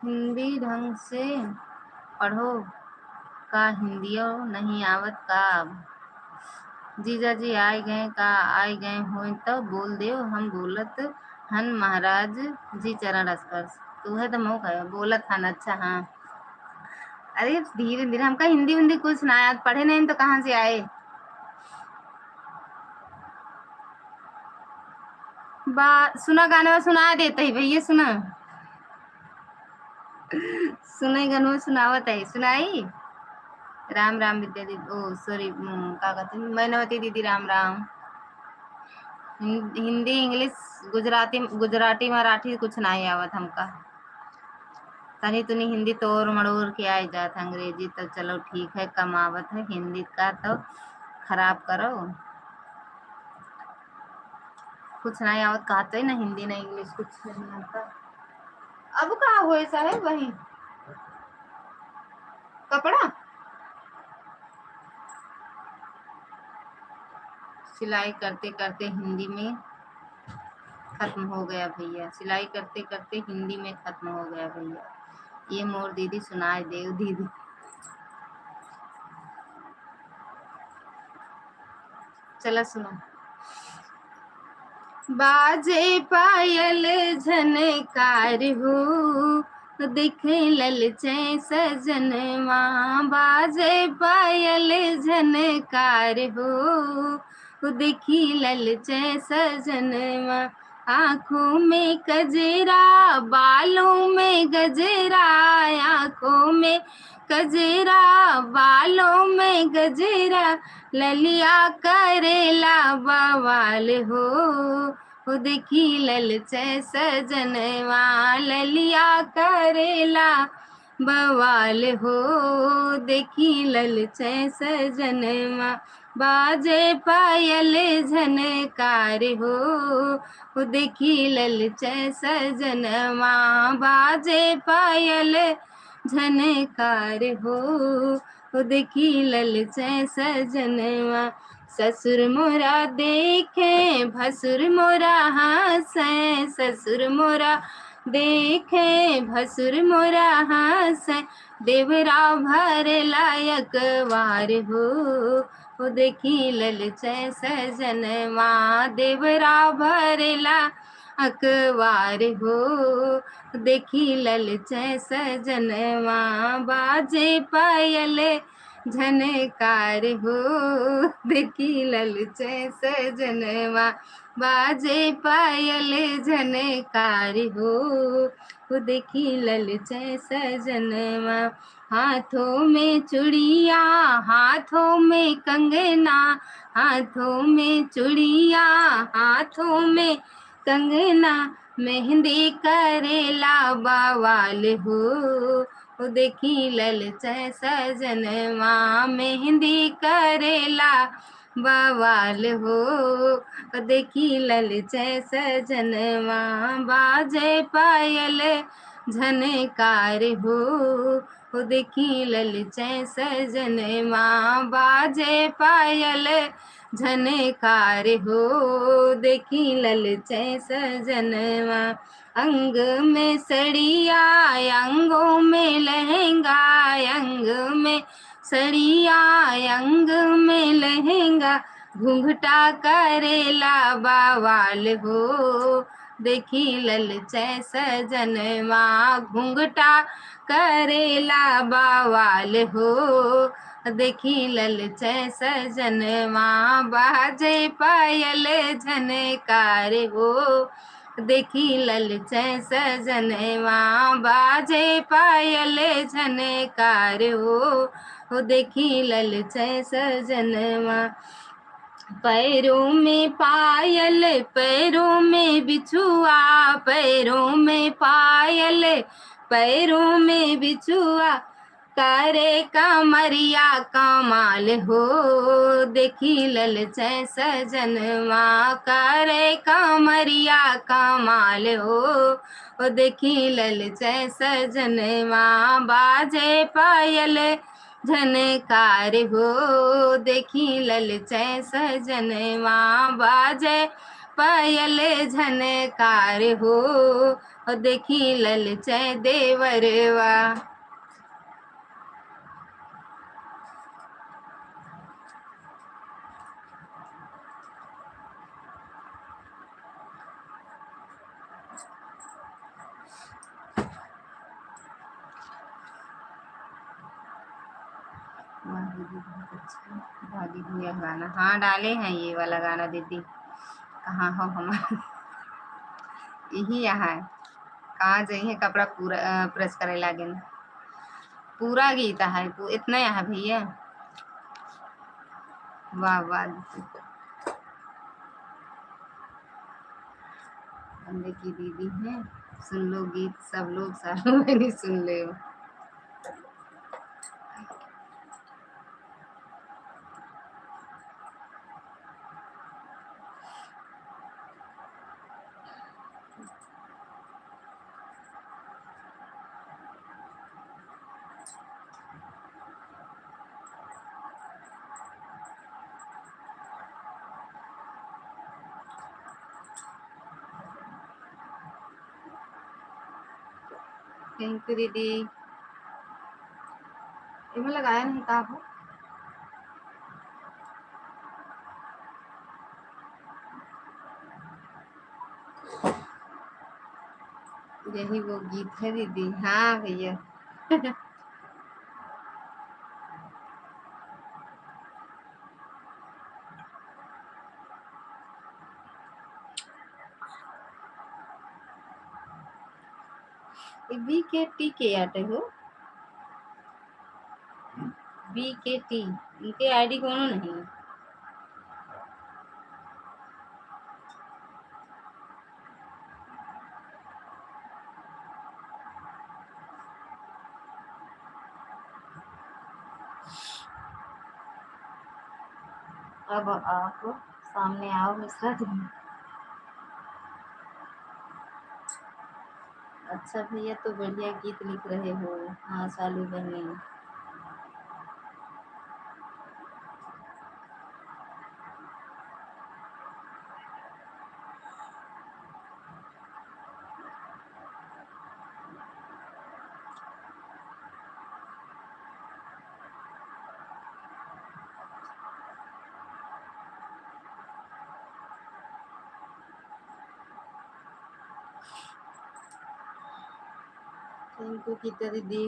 हिंदी ढंग से पढ़ो, का हिंदियो नहीं आवत का? अब जीजा जी आए गए का? आए गए होए तो बोल देव, हम बोलत हन महाराज जी चरण स्पर्श। तू है तो मऊ कहे बोलत हन। अच्छा हाँ, अरे धीरे धीरे, हमका हिंदी उंदी कुछ ना आया, पढ़े नहीं तो कहाँ से आए? बा सुना गाना सुना देते ही भैया, सुना। सुनाई गनवा सुनावत है, सुनाई। राम राम विद्या दीदी, ओ सॉरी, का कहते हैं, मैनावती दीदी, राम राम। हिं-, हिंदी, इंग्लिश, गुजराती, गुजराटी, मराठी कुछ नाहीं आवत हमका। तनी तुनी हिंदी तोड़ मड़ोड़ के आइ जात, अंग्रेजी तो चलो ठीक है, कम आवत है, हिंदी का तो खराब करो। कुछ नाहीं आवत, कहत है ना, हिंदी ना इंग्लिश कुछ नाहीं आता। अब का होए साहेब, वही कपड़ा सिलाई करते करते हिंदी में खत्म हो गया भैया, सिलाई करते करते हिंदी में खत्म हो गया भैया। ये मोर दीदी सुनाए देव दीदी। चला सुनो। बाजे पायल झनकार हो, देखे ललचे सजनवा। बाजे पायल झनकार हो, देखे ललचे सजनवा। आँखों में कजरा, बालों में गजरा, आँखों में कजरा, बालों में गजरा, ललिया करेला बवाल हो। हो देखी ललचे सजनवा, ललिया करेला बवाल हो। देखी ललचे सजनवा, बाजे पायल झनकार हो। हो देखी ललचे सजनवा, बाजे पायल झनकार हो। हो देखी ललचे सजनवा। ससुर मोरा देखे, भसुर मोरा हँसे, ससुर मोरा देखे, भसुर मोरा हँसे, देवरा भरेला अकवार हो। हो देखी ललचे सजनवा, देवरा भरेला अकवार हो। देखी ललचे सजनवा, बाजे पायल झनकार हो। देखी ललचे सजनवा, बाजे पायल झनकार हो। हो देखी ललचे सजनवा। हाथों में चूड़िया, हाथों में कंगना, हाथों में चूड़िया, हाथों में कंगना, मेहंदी करेला बवाल हो। हो देखी ललचे सजनवा, मेहंदी करेला बवाल हो। हो देखी ललचे सजनवा, बाजे पायल झनकार हो। हो देखी ललचे सजनवा, बाजे पायल झनकार हो। देखी ललचे सजनवा। अंग में सड़िया, अंगों में लहंगा, अंग में सड़िया, अंग में लहंगा, घुंघटा करेला बवाल हो। देखी ललचे सजनवा, घुंघटा करेला बवाल हो। देखी ललचे सजनवा, बाजे पायल झनकार हो। देखी ललचे सजनवा, बाजे पायल झनकार हो। हो देखी ललचे सजनवा। पैरों में पायल, पैरों में बिछुआ, पैरों में पायल, पैरों में बिछुआ, करे कमरिया कमाल हो। देखी ललचे सजनवा, करे कमरिया कमाल हो। ओ देखी ललचे सजनवा, बाजे पायल झनकार हो। देखी ललचे सजनवा, बाजे पायल झनकार हो। ओ देखी ललचे देवरवा। वाह दीदी, बहुत अच्छा। भाभी भैया गाना, हाँ, डाले हैं ये वाला गाना दीदी। कहाँ हो हमार? यही यहाँ है। कहाँ जाइए कपड़ा पूरा, अ, प्रेस करे लागे ना। पूरा गीत है, पू-, इतना यहाँ भैया। वाह, वाह दीदी। पांडे की दीदी हैं, सुन लो गीत, सब लोग सालों में नहीं सुन ले हो। Thank you दीदी। एमे लगाया नहीं का हो? यही वो गीत है दीदी। हाँ भैया। ये बी के टी के आटे हो? बी के टी, इनके आईडी कोनो नहीं। अब आप सामने आओ मिश्रा जी। अच्छा भैया, तो बढ़िया गीत लिख रहे हो। हाँ, सालू बहनी। Thank you गीता दीदी।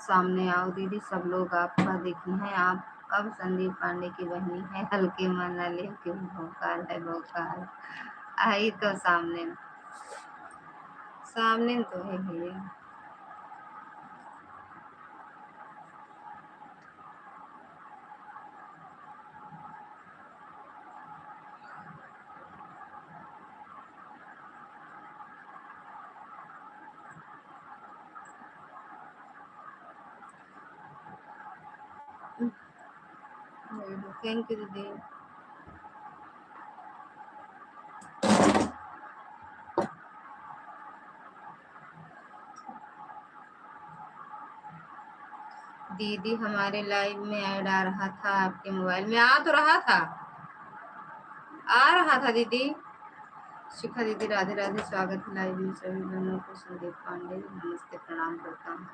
सामने आओ दीदी, सब लोग आपका देखी हैं। आप अब संदीप पांडे की बहनी है, हल्के में ना ले, क्यों भौकाल है भौकाल। आई तो सामने, सामने तो है भैया। Thank you दीदी। दीदी, हमारे live में ad आ रहा था आपके mobile में। आ तो रहा था, आ रहा था दीदी। शिखा दीदी, राधे राधे, स्वागत है live में सभी बहनों को। संदीप पांडे, नमस्ते, प्रणाम करता हूँ।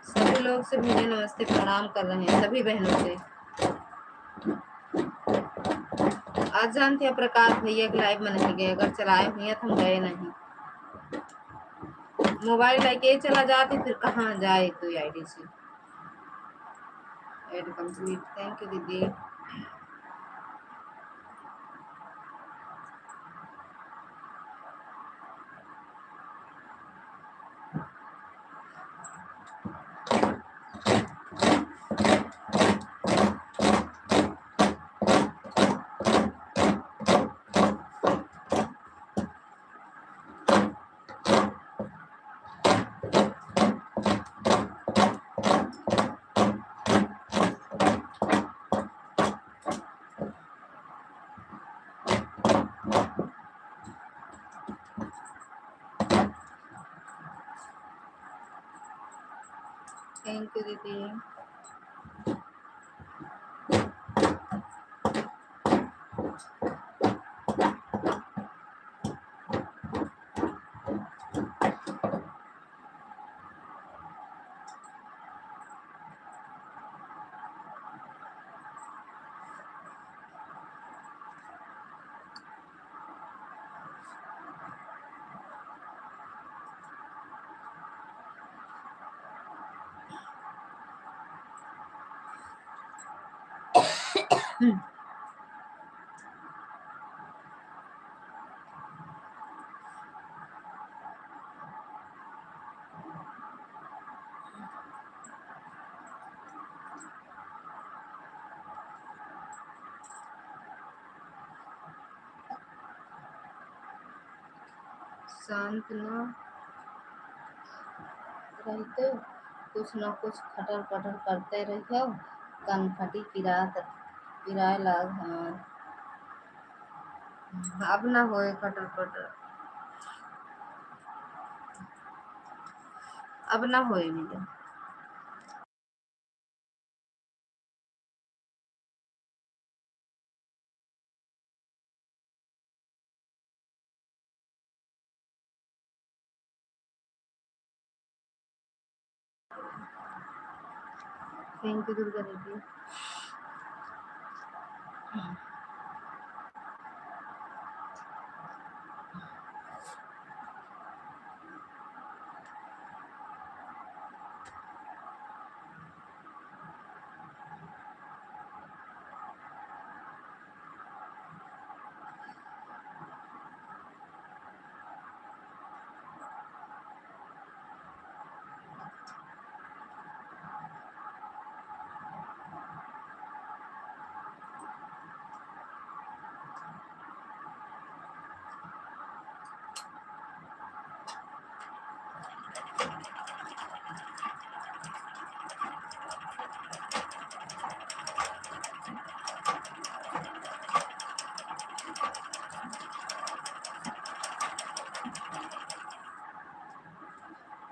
सभी लोग से भैया नमस्ते, प्रणाम कर रहे हैं सभी बहनों से। आज जानते हैं, प्रकाश भैया के live में नहीं गए, अगर चलाए हुए तो हम गए नहीं। मोबाइल लेके चला जाती, फिर कहाँ जाए तो आईडी से? Add complete। Thank you दीदी। Thank you दीदी। शांत न रहते, कुछ न कुछ खटर पटर करते रहियो, कनफटी पिरात, पिराए लाग हमार। अब ना होए खटर पटर, अब ना होए मिले। Thank you दुर्गा दीदी।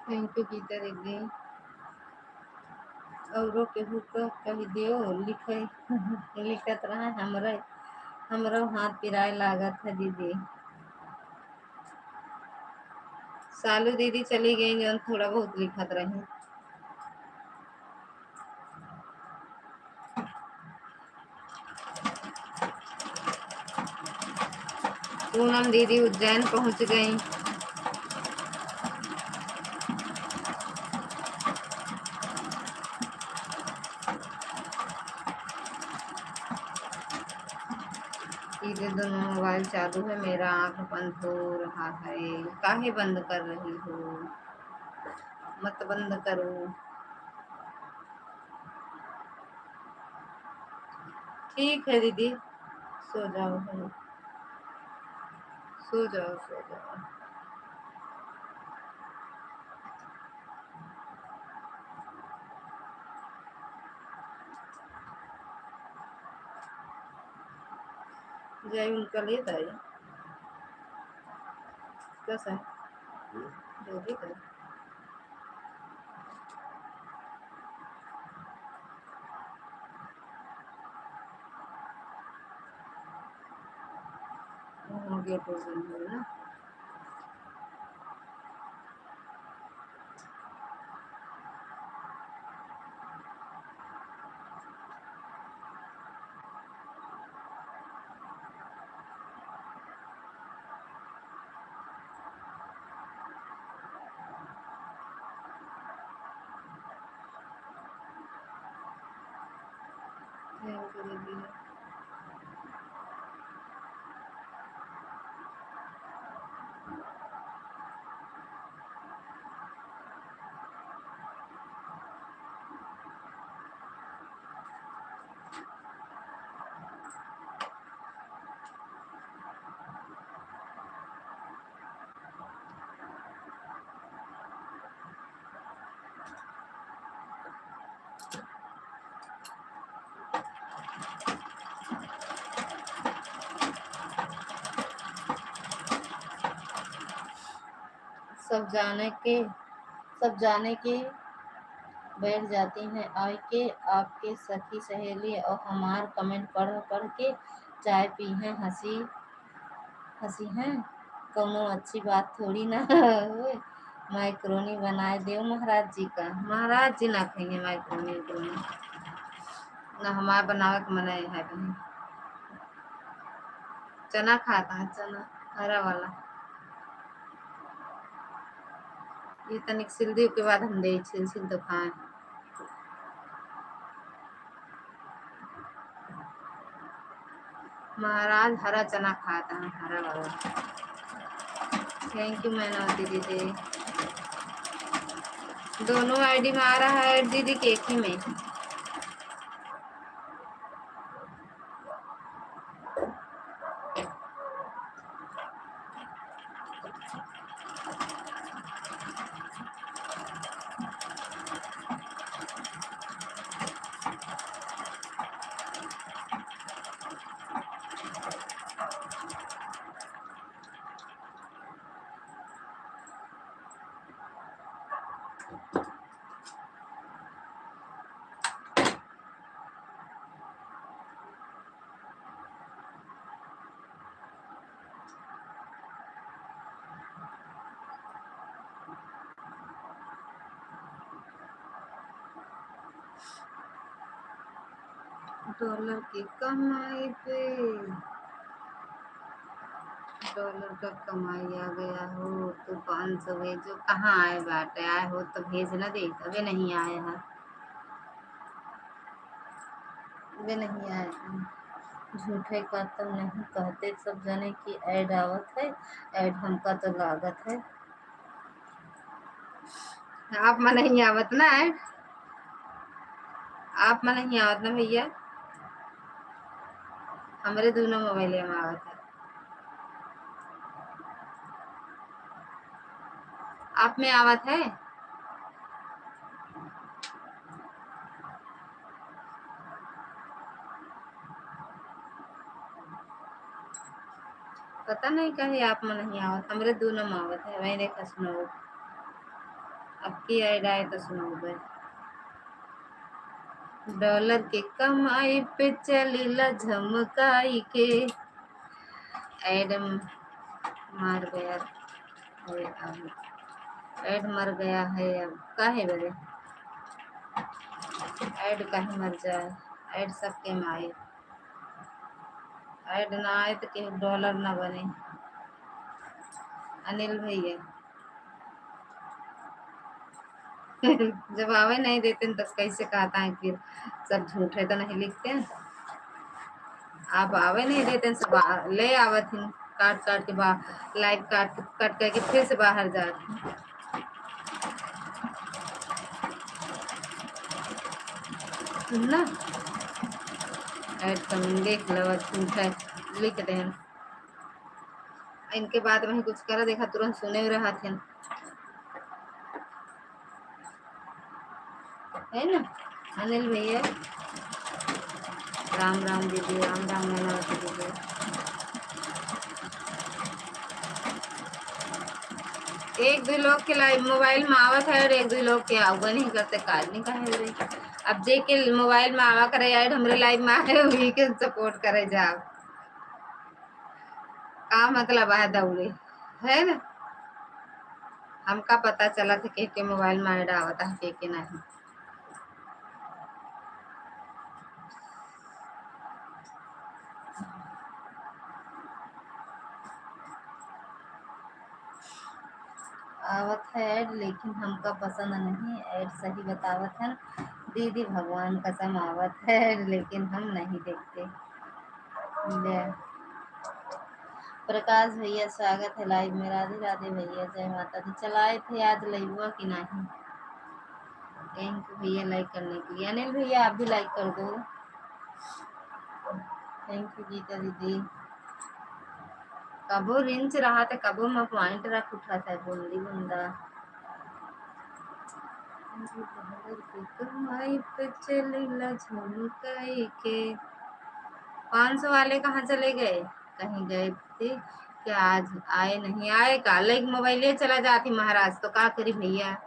Thank you गीता दीदी। औरो केहू का कह दियो, लिखे, लिखत रहे, हमरे, हमरो हाथ पिराए लागत है दीदी। सालू दीदी चली गई, जौन थोड़ा बहुत लिखत रही। पूनम दीदी उज्जैन पहुंच गई। सीधे दोनों मोबाइल चालू है, मेरा आँख बंद हो रहा है। काहे बंद कर रही हो? मत बंद करो। ठीक है दीदी, सो जाओ भाई, सो जाओ, सो जाओ। जाई उनका लेत आई। कैसा है? हम्म। जल्दी करो। हो गया program है ना? Thank you, दीदी। सब जाने के, सब जाने के बैठ जाती हैं आइके आपके सखी सहेली और हमार comment पढ़ पढ़ के चाय पी हैं, हँसी हँसी हैं, कौनो अच्छी बात थोड़ी ना होए। Macaroni बनाए देव महाराज जी का, महाराज जी ना खइहें macaroni उकरोनी, ना हमार बनावे के मन है बहिन। चना खाता है, चना हरा वाला। ये तनिक सिल दी, ओके बाद हम दे छिल छिल तो खाए। महाराज हरा चना खाता है, हरा वाला। Thank you मैनावती दीदी। दोनों ID में आ रहा है दीदी, के एक ही में। Dollar के कमाई पे, dollar का कमाई आ गया हो तो पाँच सौ भेजो। कहाँ आए बाटे? आए हो तो भेज ना दे, अबे नहीं आए हैं, अबे नहीं आए हैं। झूठे का तो नहीं कहते, सब जने कि ad आवत है, ad हमका तो लागत है। आप में नहीं आवत ना ad, आप में नहीं आवत ना भैया, हमरे दोनों मोबाइल में आवत है। आप में आवत है? पता नहीं काहे आप में नहीं आवत, हमरे दोनों में आवत है। वही देखा सुनो, अब की ad आए तो सुनो भाई। Dollar के कमाई पे चलीला झमकाई के। Ad मर गया है अब, ad मर गया है अब, काहे बरे ad काहे मर जाए, ad सबके में आए, ad ना आए तो केहू dollar ना बने। अनिल भैया, जब आवे नहीं देते हैं, तब कैसे कहता है कि सब झूठे तो नहीं लिखते हैं? आप आवे नहीं देते हैं, सब आ-, ले आवत हैं काट काट के बा-, live काट, काट करके फिर से बाहर जाते हैं ना। Ad तो देख लो, झूठा लिख दें। इनके बाद में कुछ करा, देखा, तुरंत सुने रहत हैं, है ना अनिल भैया? राम राम दीदी, राम राम मैनावती दीदी। एक दो लोग के live मोबाइल में आवत है और एक दो लोग के आवे नहीं करते, काज नहीं कहे रे। अब जे के मोबाइल में आवा करे ad, हमरे live में आए, वही के support करे जाओ। का मतलब है दौड़े, है ना? हमका पता चला था के के मोबाइल में ad आवत है, के के नहीं। आवत है ad, लेकिन हमका पसंद नहीं। Ad सही बतावत है, दीदी, भगवान कसम आवत है, लेकिन हम नहीं देखते। ले। प्रकाश भैया, स्वागत है live में। राधे राधे भैया, जय माता दी। चलाए थे आज live कि नहीं? Thank you भैया like करने के लिए। अनिल भैया, आप भी like कर दो। Thank you गीता दीदी। कबो range रहा था, कबो मैं point रख उठा था, बूंदी बूंदा। कमाई पे चलेला झमकाई के। पाँच सौ वाले कहाँ चले गए? कहीं गए थे क्या? आज आए नहीं? आए का? लाइक मोबाइले चला जाती महाराज, तो का करी भैया?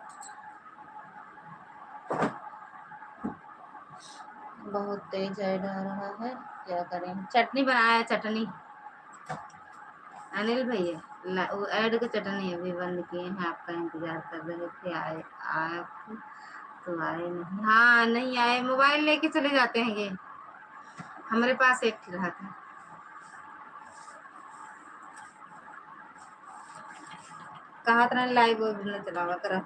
बहुत तेज ऐड आ रहा है, क्या करें? चटनी बनाया, चटनी। अनिल भैया, ला-, वो ऐड की चटनी अभी बंद किए हैं, आपका इंतजार कर रहे थे, आए, आप तो आए नहीं। हाँ, नहीं आए, मोबाइल लेके चले जाते हैं ये। हमरे पास एक ठे रहा था। कहा तरह लाइव और न चलावा तरह।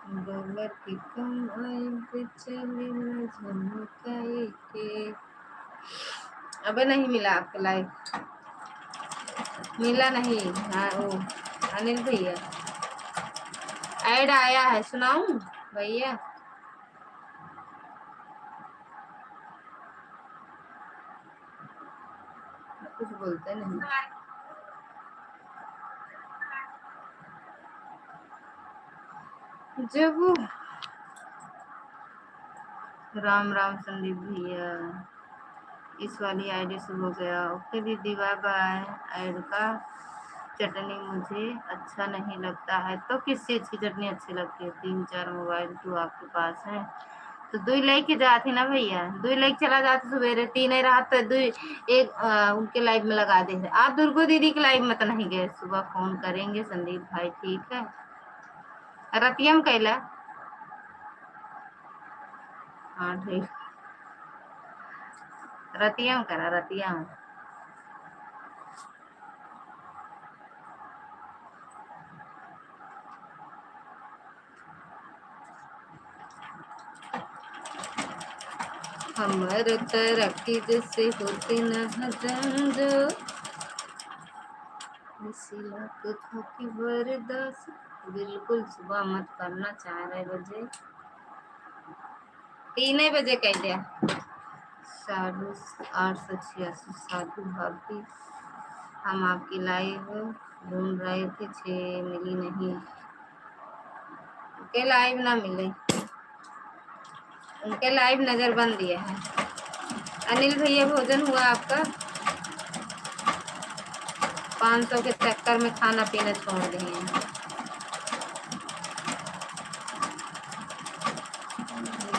डॉलर की कमाई पे चलेला झमकाई के। अबे नहीं मिला आपको लाइव, मिला नहीं। हाँ, वो अनिल भैया, ऐड आया है, सुनाऊं भैया? कुछ बोलते नहीं। जब वो राम राम संदीप भैया, इस वाली आईडी से हो गया। ओके दीदी, बाय बाय। ऐड का चटनी मुझे अच्छा नहीं लगता है। तो किस चीज की चटनी अच्छी लगती है? तीन चार मोबाइल तो आपके पास है, तो दुई लेके जाती ना भैया, दुई लेके चला जाती सुबेरे, तीन ही रहत तो दुई एक, अ, उनके लाइव में लगा दे। आप दुर्गो दीदी के लाइव में तो नहीं गए, सुबह फोन करेंगे संदीप भाई, ठीक है? रतिया में कैला? हाँ, ठीक। रतिया में करा, रतिया में। हमर तरक्की जैसे होते न हजम जो, इसी लाख खाके बर्दाश्त। बिल्कुल सुबह मत करना, चार बजे, तीन बजे कह दिया। साढ़ू आठ सौ छियासी, साधु भाभी, हम आपकी लाइव ढूंढ रहे थे, छे मिली नहीं। उनके लाइव ना मिले, उनके लाइव नजरबंद दिए हैं। अनिल भैया, भोजन हुआ आपका? पाँच सौ के चक्कर में खाना पीना छोड़ दिए हैं।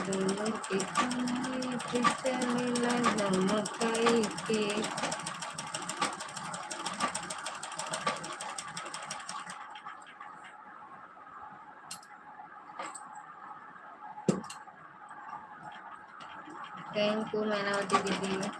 दोनों के कमाई पे चलेला झमकाई के। Thank you मैनावती दीदी।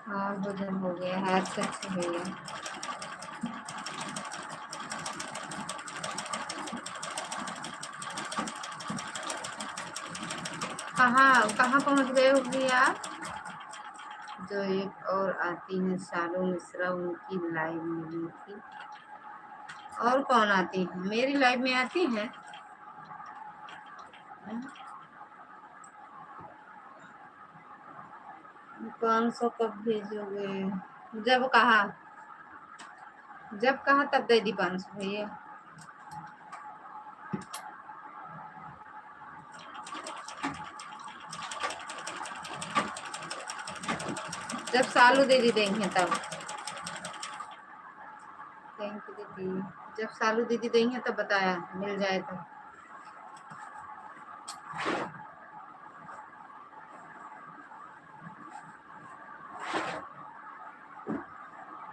हाँ, भोजन हो गया है। अच्छा, अच्छा भैया। कहाँ, कहाँ पहुँच गए हो भैया आप? जो एक और आती हैं, शालू मिश्रा, उनकी लाइव मिली थी। और कौन आती हैं? मेरी लाइव में आती हैं? पाँच सौ कब भेजोगे? जब कहा, जब कहा तब दे दी पाँच सौ भैया। जब सालू दीदी देंगे तब। जब सालू दीदी देइहैं तब बताया, मिल जाए तो।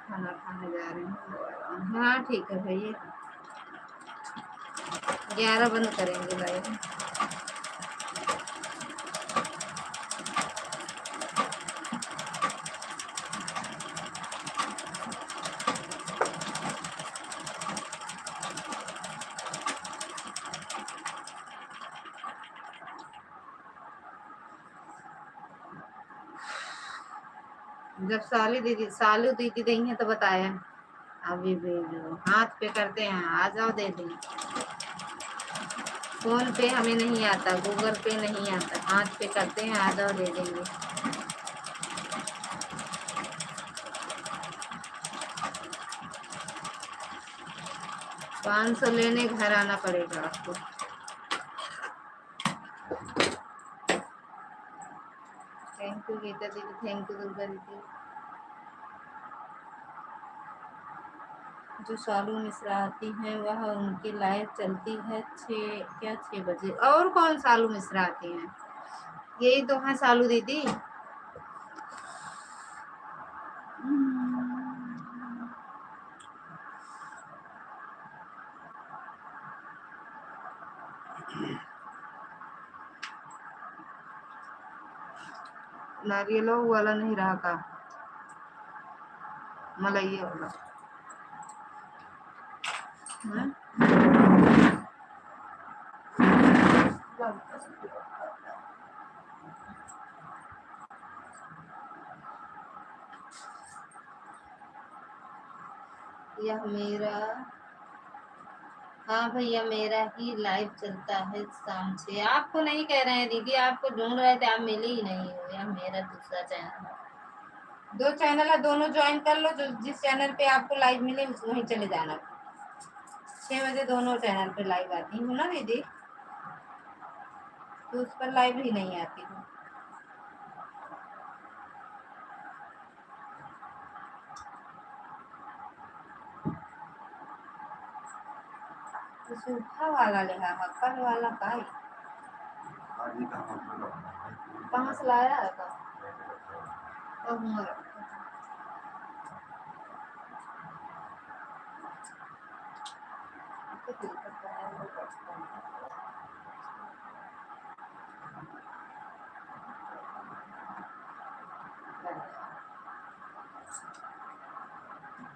खाना खाने जा रहे हैं। हाँ, ठीक है भैया, ग्यारह बंद करेंगे लाइव। जब साली दीदी, सालू दीदी देइहैं तो बताया। अभी भेजो, हाथ पे करते हैं, आ जाओ दे दें। फोन पे हमें नहीं आता, गूगल पे नहीं आता, हाथ पे करते हैं, आ जाओ दे देंगे। पाँच सौ लेने घर आना पड़ेगा आपको। Thank you गीता दीदी, thank you दुर्गा दीदी। जो सालू मिश्रा आती हैं, वह उनकी लाइव चलती है छः, क्या छः बजे? और कौन सालू मिश्रा आती हैं? यही तो हैं सालू दीदी। नारियलो वाला नहीं रहा का? मलइया वाला। हैं? यह मेरा, हाँ भैया, मेरा ही लाइव चलता है शाम से। आपको नहीं कह रहे हैं दीदी, आपको ढूंढ रहे थे, आप मिली ही नहीं हो। यह मेरा दूसरा चैनल है। दो चैनल है, दोनों ज्वाइन कर लो। जो, जिस चैनल पे आपको लाइव मिले, उस, वहीं चले जाना। छः बजे दोनों चैनल पे लाइव आती हूँ ना दीदी, तो उस पर लाइव ही नहीं आती हूँ। सूखा वाला लेहा है, कल वाला काई? कहाँ से लाया है का? ओ, हमारा।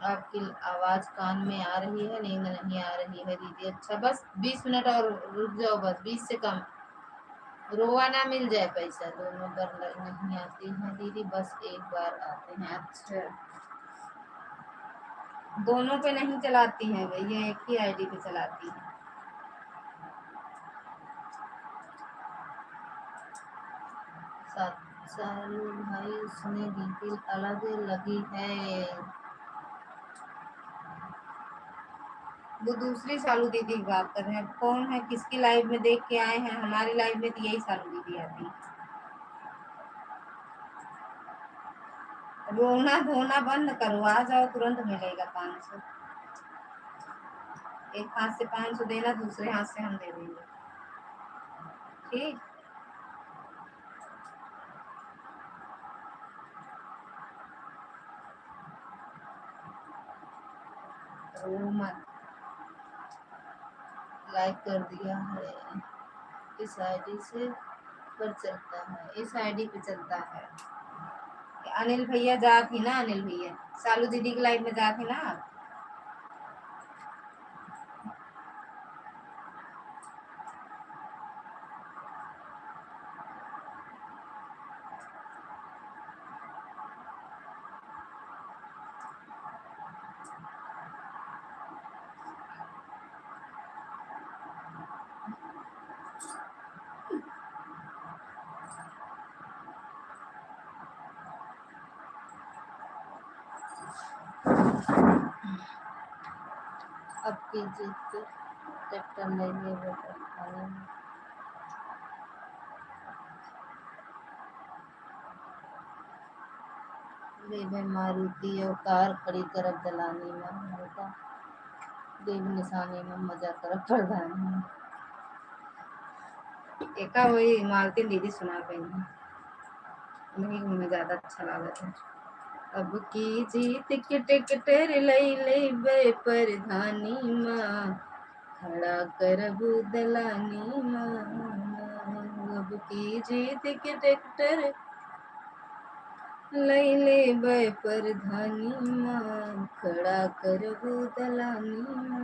आपकी आवाज कान में आ रही है, नींद नहीं आ रही है दीदी। अच्छा, बस बीस मिनट और रुक जाओ, बस बीस से कम। रोवा ना, मिल जाए पैसा, दोनों बार ल-, नहीं आती हैं दीदी, बस एक बार आते हैं। अच्छा, दोनों पे नहीं चलाती हैं भैया, एक ही आईडी पे चलाती हैं। सालू भाई, उसने बिल्कुल अलग लगी है। वो दूसरी सालू दीदी की बात कर रहे हैं। अब कौन है, किसकी लाइव में देख के आए हैं? हमारी लाइव में तो यही सालू दीदी आती है। रोना धोना बंद करो, आ जाओ, तुरंत मिलेगा पाँच सौ। एक हाथ से पाँच सौ देना, दूसरे हाथ से हम दे देंगे, ठीक? रो मत। लाइक कर दिया है। इस आईडी से पर चलता है, इस आईडी पे चलता है। अनिल भैया जात ही ना, अनिल भैया सालू दीदी के लाइव में जात ही ना। अब की जीत के ट्रैक्टर ले लिए बेटा खाने में। ले भाई मारुति और कार खड़ी करब दलानी में, बेटा। देव निशानी मा मजा करब प्रधानी मा। एका वही मालती दीदी सुना गई है, वही हमें ज्यादा अच्छा लागत है। अब की जीत के ट्रैक्टर लई लेबे प्रधानी मा, खड़ा करबू दलानी मा। अब की जीत के ट्रैक्टर लई लेबे प्रधानी मा, खड़ा करबू दलानी मा।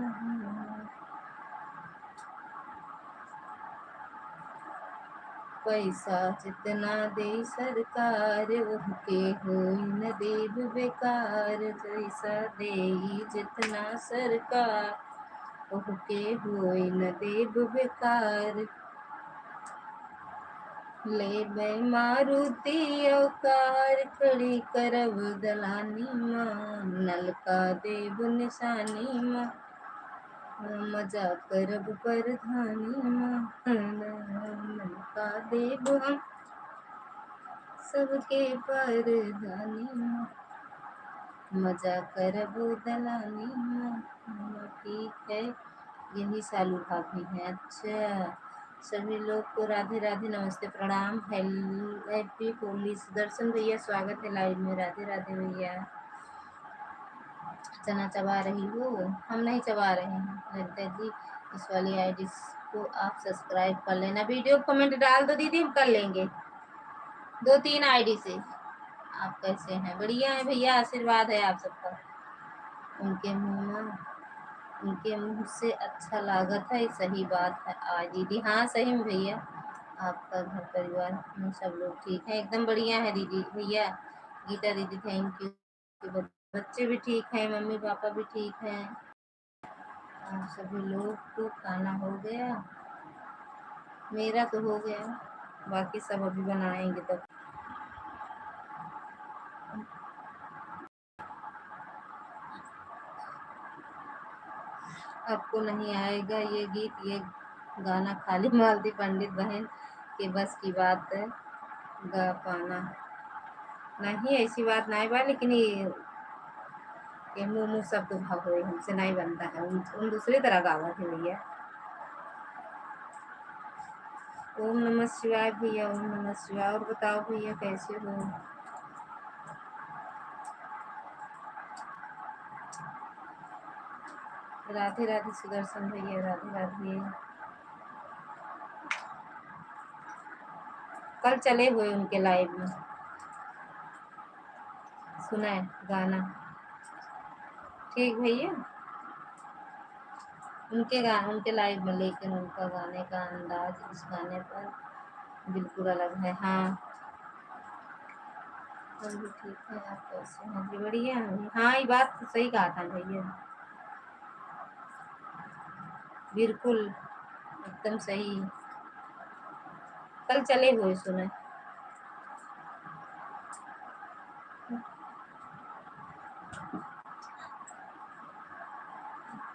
पैसा जितना देई सरकार, ओहके होई न देब बेकार। पैसा देई जितना सरकार, ओहके होई न देब बेकार। लेबे मारुति औ कार, खड़ी करब दलानी मा, नलका देब निशानी मा, मजा करब प्रधानी मा, नलका देब हम सबके प्रधानी मा, मजा करब दलानी मा। ठीक है, यही शालू भाभी हैं। अच्छा, सभी लोग को राधे राधे, नमस्ते, प्रणाम, हेल-, happy होली। सुदर्शन भैया, स्वागत है live में। राधे राधे भैया। चना चबा रही हो? हम नहीं चबा रहे हैं, ललिता जी। इस वाली ID को आप subscribe कर लेना। Video comment डाल दो दीदी, हम कर लेंगे दो तीन ID से। आप कैसे हैं? बढ़िया है भैया, आशीर्वाद है आप सबका। उनके मुँह में, उनके मुँह से अच्छा लागत है, सही बात है। आ दीदी, हाँ, सही में भैया, आपका घर परिवार में सब लोग ठीक है? एकदम बढ़िया है दीदी, भैया, गीता दीदी, thank you। बच्चे भी ठीक हैं, मम्मी पापा भी ठीक हैं। आप सभी लोग को खाना हो गया? मेरा तो हो गया, बाकी सब अभी बनाएंगे तब। आपको नहीं आएगा ये गीत, ये गाना खाली मालती पंडित बहन के बस की बात है गा पाना। नहीं, ऐसी बात नहीं बा, लेकिन ये, ये मुँह, मुँह शब्द भाव होए, हमसे नहीं बनता है, उन, उन दूसरी तरह गावत है भैया। ओम नमः शिवाय भैया, ओम नमः शिवाय। और बताओ भैया, कैसे हो? राधे राधे सुदर्शन भैया, राधे राधे। कल चले हुए उनके live में, सुनाए गाना। ठीक भैया, उनके गा-, उनके live में, लेकिन उनका गाने का अंदाज इस गाने पर बिल्कुल अलग है। हाँ, हम भी ठीक हैं, आप कैसे हैं? जी, बढ़िया हैं। हाँ, ये बात तो सही कहा था भैया, बिल्कुल एकदम सही। कल चले हुए सुने।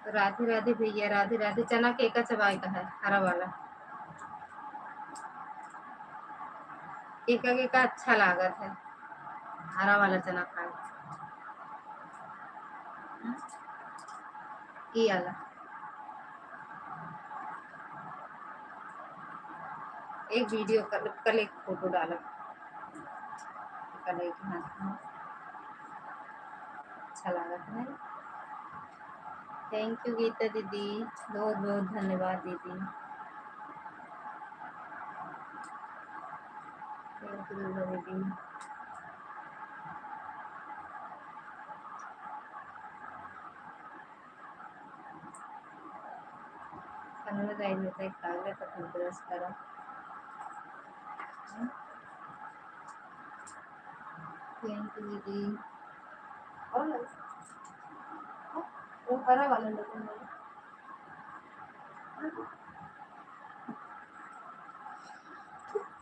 राधे राधे भैया, राधे राधे। चना केका चबाए का है, हरा वाला? केका, केका अच्छा लागत है, हरा वाला चना खाए। हम्म? ई वाला। एक video कल, कल एक photo डालब। कल एक हाथ में। अच्छा लागत है। Thank you गीता दीदी, बहुत बहुत धन्यवाद दीदी। Thank you दुर्गा दीदी। खाना में जाए में तो एक कागज अपन brush करो। Thank you दीदी। और वो हरा वाला लेते हैं।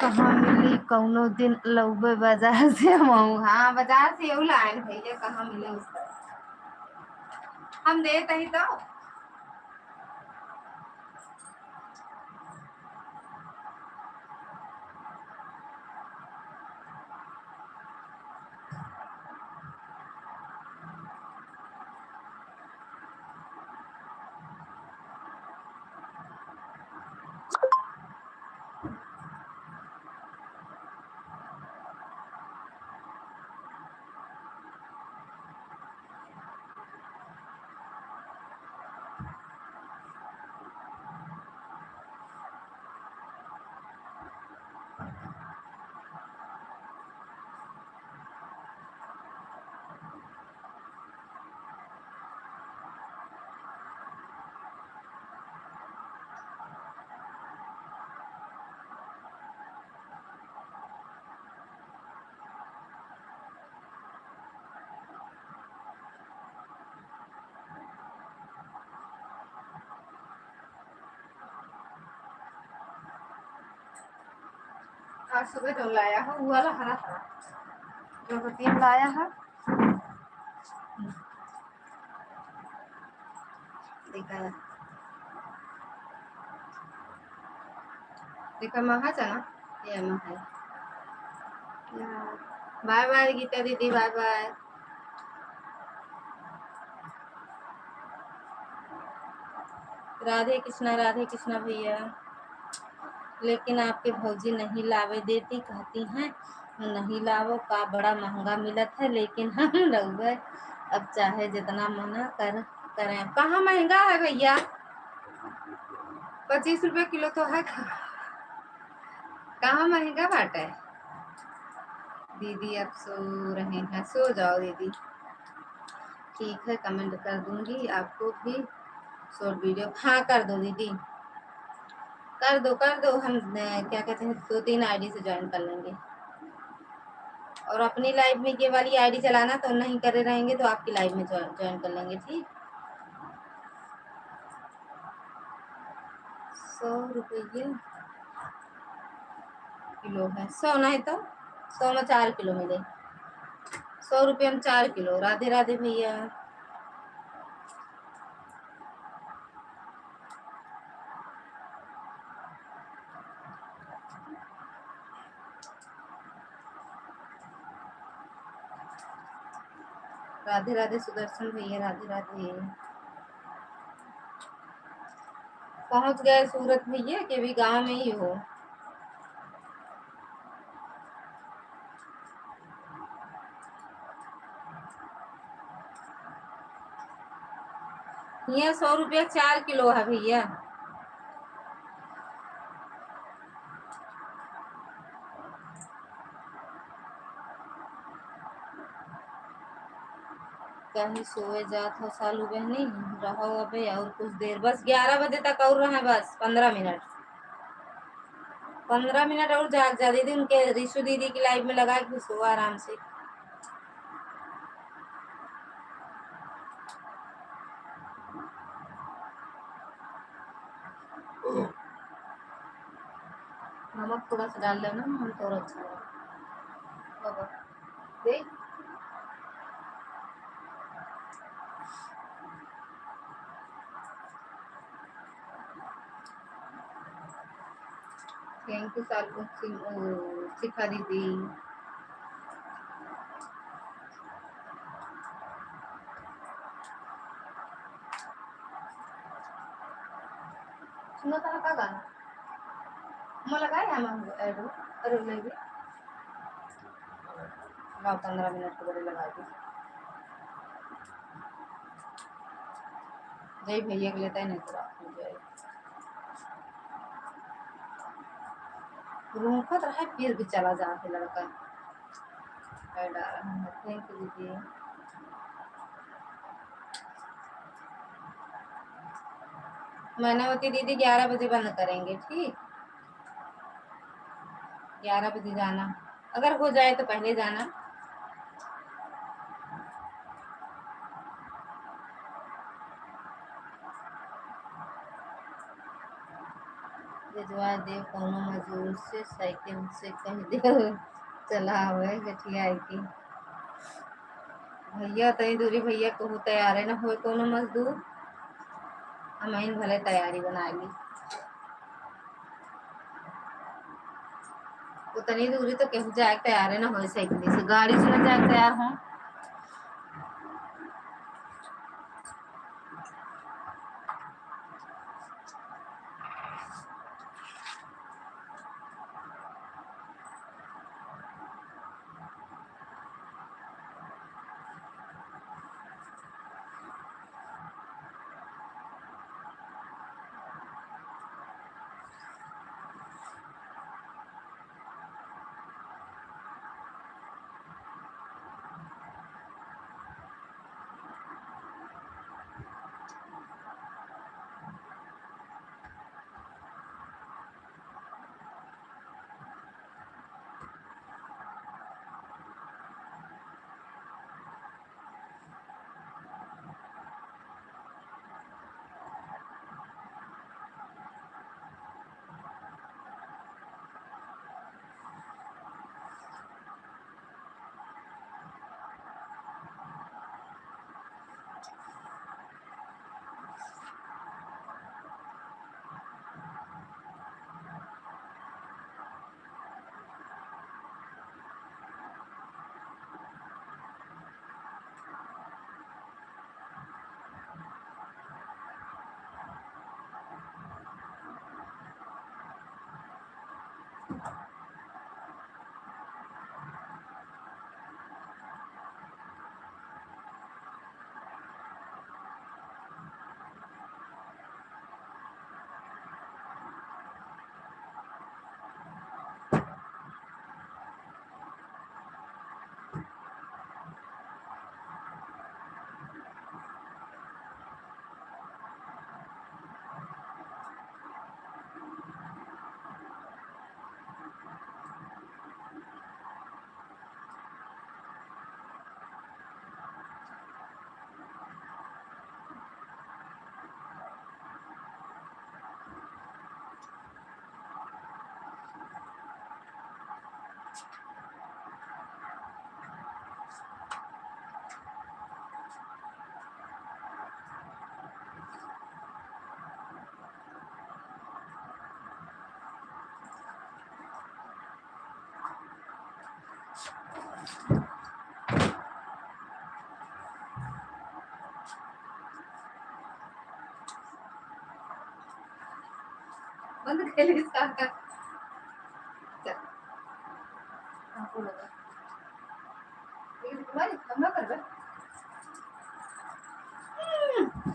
कहाँ मिली कौनो दिन लौबे बाजार से हमहू। हाँ, बाजार से एहू लाइन भैया, कहाँ मिले उसका? हम देत ही तो। आज सुबह जो लाया है, वो वाला हरा हरा, जो होती है, लाया है। देखा, देखा, महा चना, ये महा है। बाय बाय गीता दीदी, बाय बाय। राधे कृष्णा, राधे कृष्णा भैया। लेकिन आपके भौजी नहीं लावे देती, कहती हैं, "नहीं लावो का, बड़ा महंगा मिलत है।" लेकिन हम रउए अब चाहे जितना मना कर, करें। कहाँ महंगा है भैया? पच्चीस रुपये किलो तो है। कहाँ महंगा बाटे? दीदी, आप सो रहे हैं, सो जाओ दीदी। ठीक है, comment कर दूंगी आपको भी short video। हाँ, कर दो दीदी, कर दो, कर दो। हम, अ, क्या कहते हैं, दो तीन I D से join कर लेंगे। और अपनी live में ये वाली I D चलाना तो नहीं करे रहेंगे, तो आपकी live में जो-, join कर लेंगे, ठीक? सौ रुपये किलो है, सौ नहीं तो सौ में चार किलो मिले, सौ रुपये में चार किलो। राधे राधे भैया। राधे राधे सुदर्शन भैया, राधे राधे। पहुँच गए सूरत भैया के भी गाँव में ही हो। ये सौ रुपया चार किलो है भैया। कहीं सोए जात हो सालू बहनी, रहो अबे और कुछ देर, बस ग्यारह बजे तक और रहे, बस पन्द्रह मिनट, पन्द्रह मिनट और जाग जा दीदी, उनके रिशु दीदी की live में लगा के सो आराम से। नमक थोड़ा सा डाल लेना, हम तो अच्छा लगे। बाबा, देख। Thank you सालू सिंह, ओ, शिखा दीदी। सुनो तो का गाना? मैं लगाए हम ऐड, अरे ले भी। लाओ, पन्द्रह मिनट के बड़े लगा दी। जय भैया के लेते हैं, नहीं तो रात हो जाए। रूखत रहे, फिर भी चला जाते लड़का। ऐड आ रहा है। Thank you दीदी। मैनावती दीदी, ग्यारह बजे बंद करेंगे, ठीक? ग्यारह बजे जाना, अगर हो जाए तो पहले जाना। भेजवा दे कौनो मजदूर से, साइकिल से कह दे चला आवे गठिया की। भैया, तनी दूरी भैया कहू तैयारे न होए कौनो मजदूर, हम इन भले तैयारी बना ली। उतनी दूरी तो केहू जाए के तैयारे न होए साइकिल से, गाड़ी से न जाए के तैयार हो। बंद कर ले इसका। चल। हाँ, बोलो। लेकिन तुम्हारी हम ना कर बे। हम्म।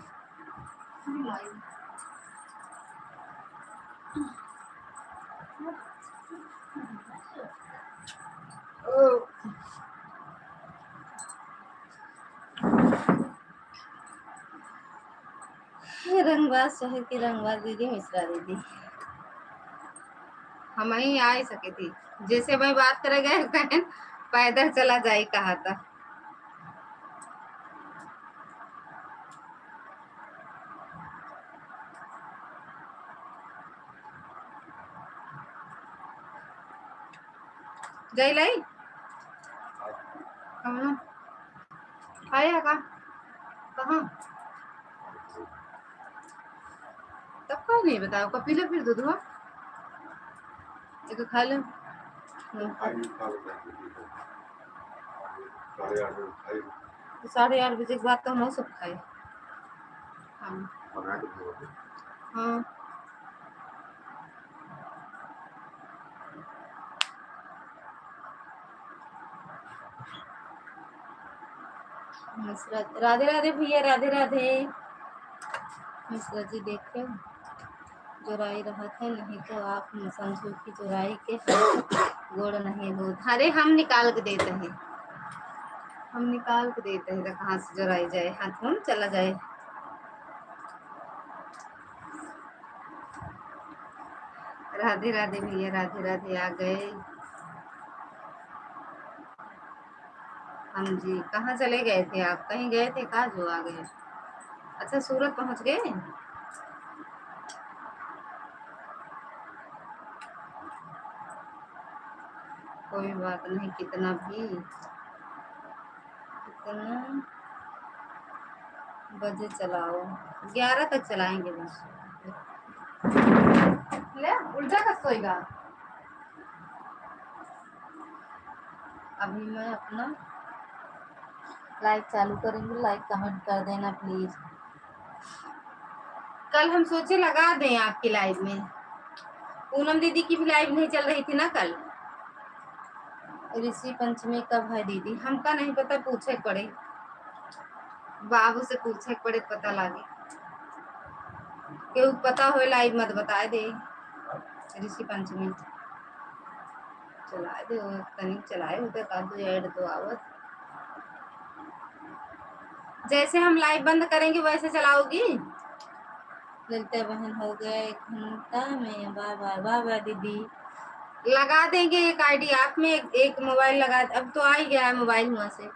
माई। ओ। ये रंगबाज शहर की रंगबाज दीदी, मिश्रा दीदी। हम ही आ ही सके थी, जैसे मैं बात करे गए, कहन पैदल चला जाई कहा था। जाई लाई? कहाँ? आया का? कहाँ? तब का नहीं बताओ, का पी लो फिर दूध हो? एक खा लो। हम्म। तो साढ़े आठ बजे के बाद तो हम सब खाए। हाँ। हाँ। मिश्रा, राधे राधे भैया, राधे राधे। मिश्रा जी देखे, जोराई रहत है, नहीं तो आप समझो कि जोराई के गोड़ नहीं होत। अरे हम निकाल के देते हैं, हम निकाल के देते हैं, तो कहाँ से जोराई जाए, हाथ में चला जाए। राधे राधे भैया, राधे राधे। आ गए। हाँ जी, कहाँ चले गए थे आप? कहीं गए थे का जो आ गए? अच्छा, सूरत पहुँच गए? कोई बात नहीं, कितना भी, कितना बजे चलाओ? ग्यारह तक चलाएंगे बस। ले, उल्टा कर सोएगा। अभी मैं अपना live चालू करूँगी, like comment कर देना please। कल हम सोचे लगा दें आपकी live में, पूनम दीदी की भी live नहीं चल रही थी ना कल। ऋषि पंचमी कब है दीदी? हमका नहीं पता, पूछे के पड़े, बाबू से पूछे के पड़े, पता लागे। केहू पता होए live मत बताए दे। ऋषि पंचमी चलाए दे, वो तनिक चलाए होते का दो ad तो आवत। जैसे हम live बंद करेंगे वैसे चलाओगी? ललिता बहन हो गया एक घंटा में। वाह, वाह, वाह, वाह दीदी। लगा देंगे एक ID आप में, एक, एक mobile लगा, अब तो आ ही गया है mobile हुआ से।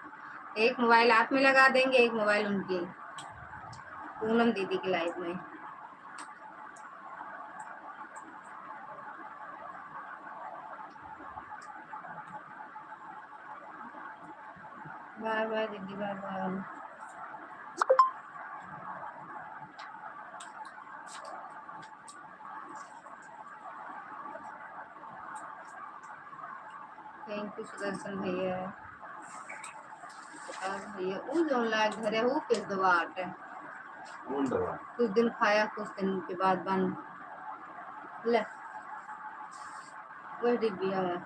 एक mobile आप में लगा देंगे, एक mobile उनके। पूनम दीदी के live में। बाय बाय दीदी, bye bye. Thank you Sudarshan भैया। प्रकाश भैया, ऊ जौन लाइट धरे, ऊ के दवा आटे। कौन दवा? कुछ दिन खाया, कुछ दिन के बाद बंद। ले, वही डिब्बिया में।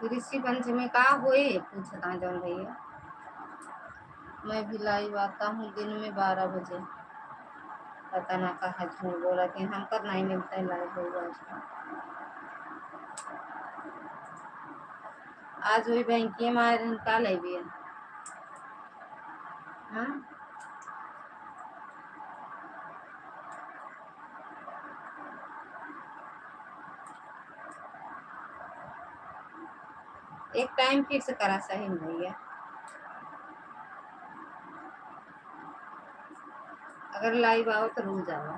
ऋषि पंचमी का होए, पूछता जौन भैया। मैं भी live आता हूँ दिन में बारह बजे। पता ना कहाँ झूठ बोला कि हमका नहीं मिलता है live भैया आज का। आज वही बैंकिया में आए रहन, का लेबे? हाँ? एक time फिर से करा सही में भैया। अगर live आओ तो रोज आओ।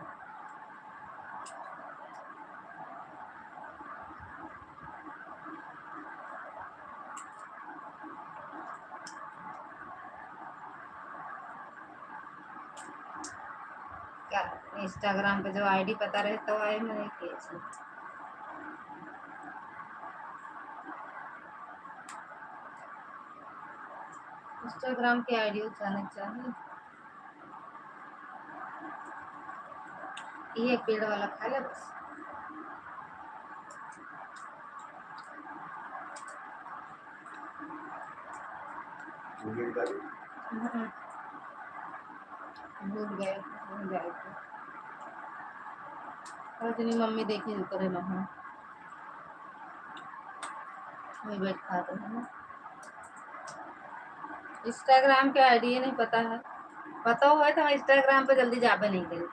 का Instagram पे जो ID पता रहे तो आए, मैंने कैसे। Instagram के ID उठाने चाहिए। ये पेड़ वाला खा ले बस। भूल गए, भूल गए। और इतनी मम्मी देखी करे ना, हाँ। वही बैठ खाते हैं ना। Instagram के ID नहीं पता है, पता होए तो हम Instagram पे जल्दी जाबे नहीं करी।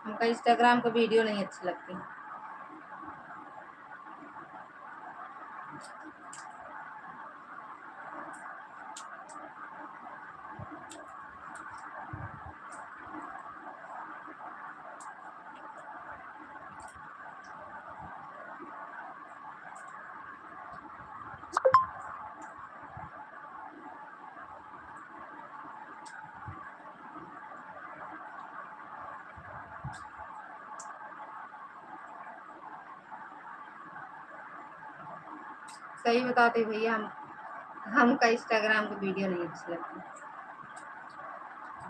हमका Instagram का video नहीं अच्छी लगती। सही बताते भैया, हम, हमका Instagram के video नहीं अच्छे लगते।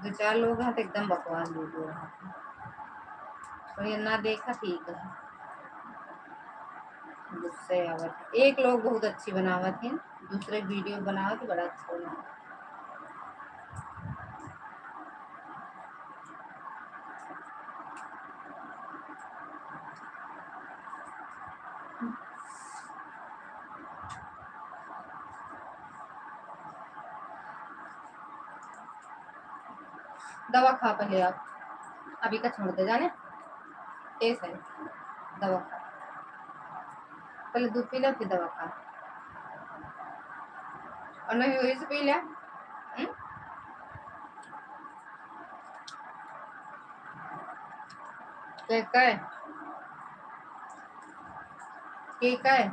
दो चार लोग हैं तो एकदम बकवास video रहते हैं, तो ये ना देखा ठीक है। गुस्से आवत, एक लोग बहुत अच्छी बनावत हैं, दूसरे video बनावत बड़ा अच्छा बनावत। दवा खा पहले आप, अभी का छोड़ दे जाने, तेज है दवा खा। पहले दूध पी ले, फिर दवा खा। और नहीं वही से पी ले। हम्म? के कहे? के कहे?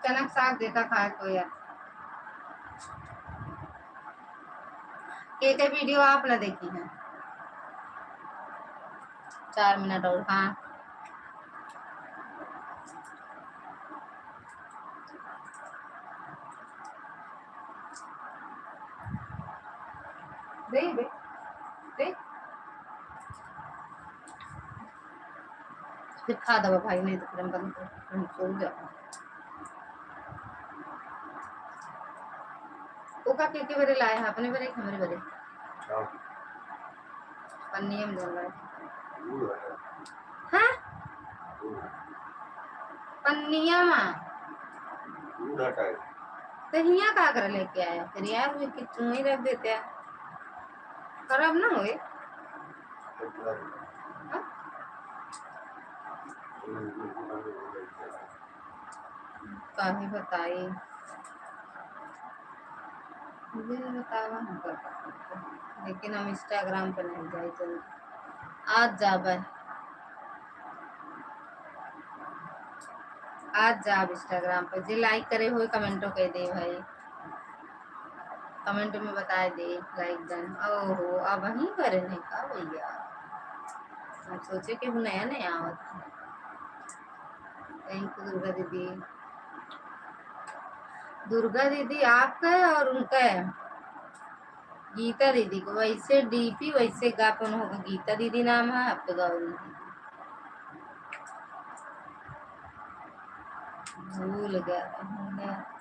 चनक साग देता खाए को यार। के के video आप ना देखी हैं। चार मिनट और, हाँ। दे, दे, दे। दिखा दवा भाई, नहीं तो फिर हम बंद कर, हम सो जाओ। ओका के के बरे लाए हैं, अपने बरे, हमरे बरे? हाँ। पन्निया में डाल रहे। गुड़ है। हाँ? गुड़ है। पन्निया में। गुड़ हटाए। तो हियाँ का कर लेके आया फिर यार, वे कि चुंगी रख देते हैं। खराब ना होए। हाँ? काहे बताई, मुझे नहीं बतावा हम कर सकते, लेकिन हम Instagram पे नहीं जाए जल्दी। आज जाबे, आज जाब Instagram पे। जे like करे होए, कमेंटो कह दे भाई, कमेंट में बताए दे, like done। ओहो, अब वहीं करे नहीं का भैया, हम सोचे कि वो नया नया आवत है। Thank you दुर्गा दीदी। दुर्गा दीदी आपका है और उनका है, गीता दीदी को। वैसे DP वैसे गा, कौन होगा? गीता दीदी नाम है, आप तो गौरी दीदी। भूल गया, भूल गया।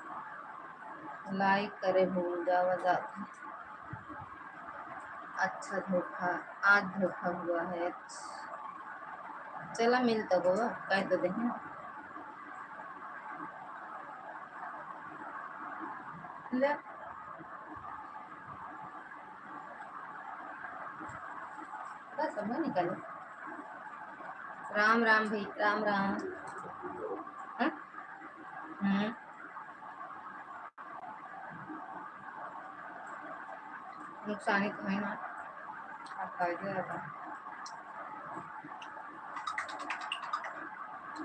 Like करे भूल जावा जाता। अच्छा धोखा, आज धोखा हुआ है। चला मिल तो गो, कह तो देहे। ले। बस अब निकालो। राम राम भाई, राम राम। हाँ? हम्म। नुकसानी तो है ना, आपका आइडिया रहता।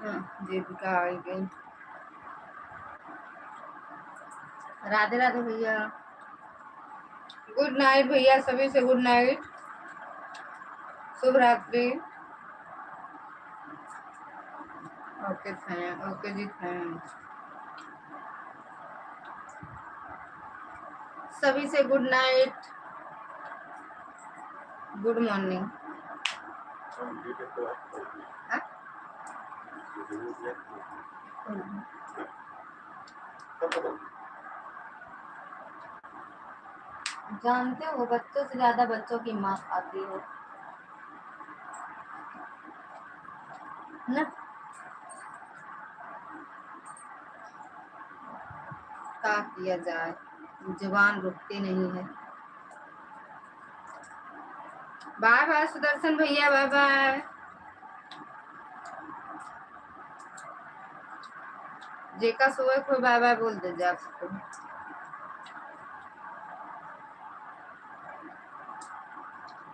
हाँ, देविका आई गई। राधे राधे भैया। Good night भैया, सभी से good night, शुभ रात्रि। OK, thank, OK जी, thank। सभी से good night, good morning। हाँ? जानते हो, बच्चों से ज्यादा बच्चों की माँ खाती है ना। क्या किया जाए, जुबान रुकती नहीं है। Bye bye सुदर्शन भैया, bye bye। जेका सोए को bye bye बोल दे जा आपको।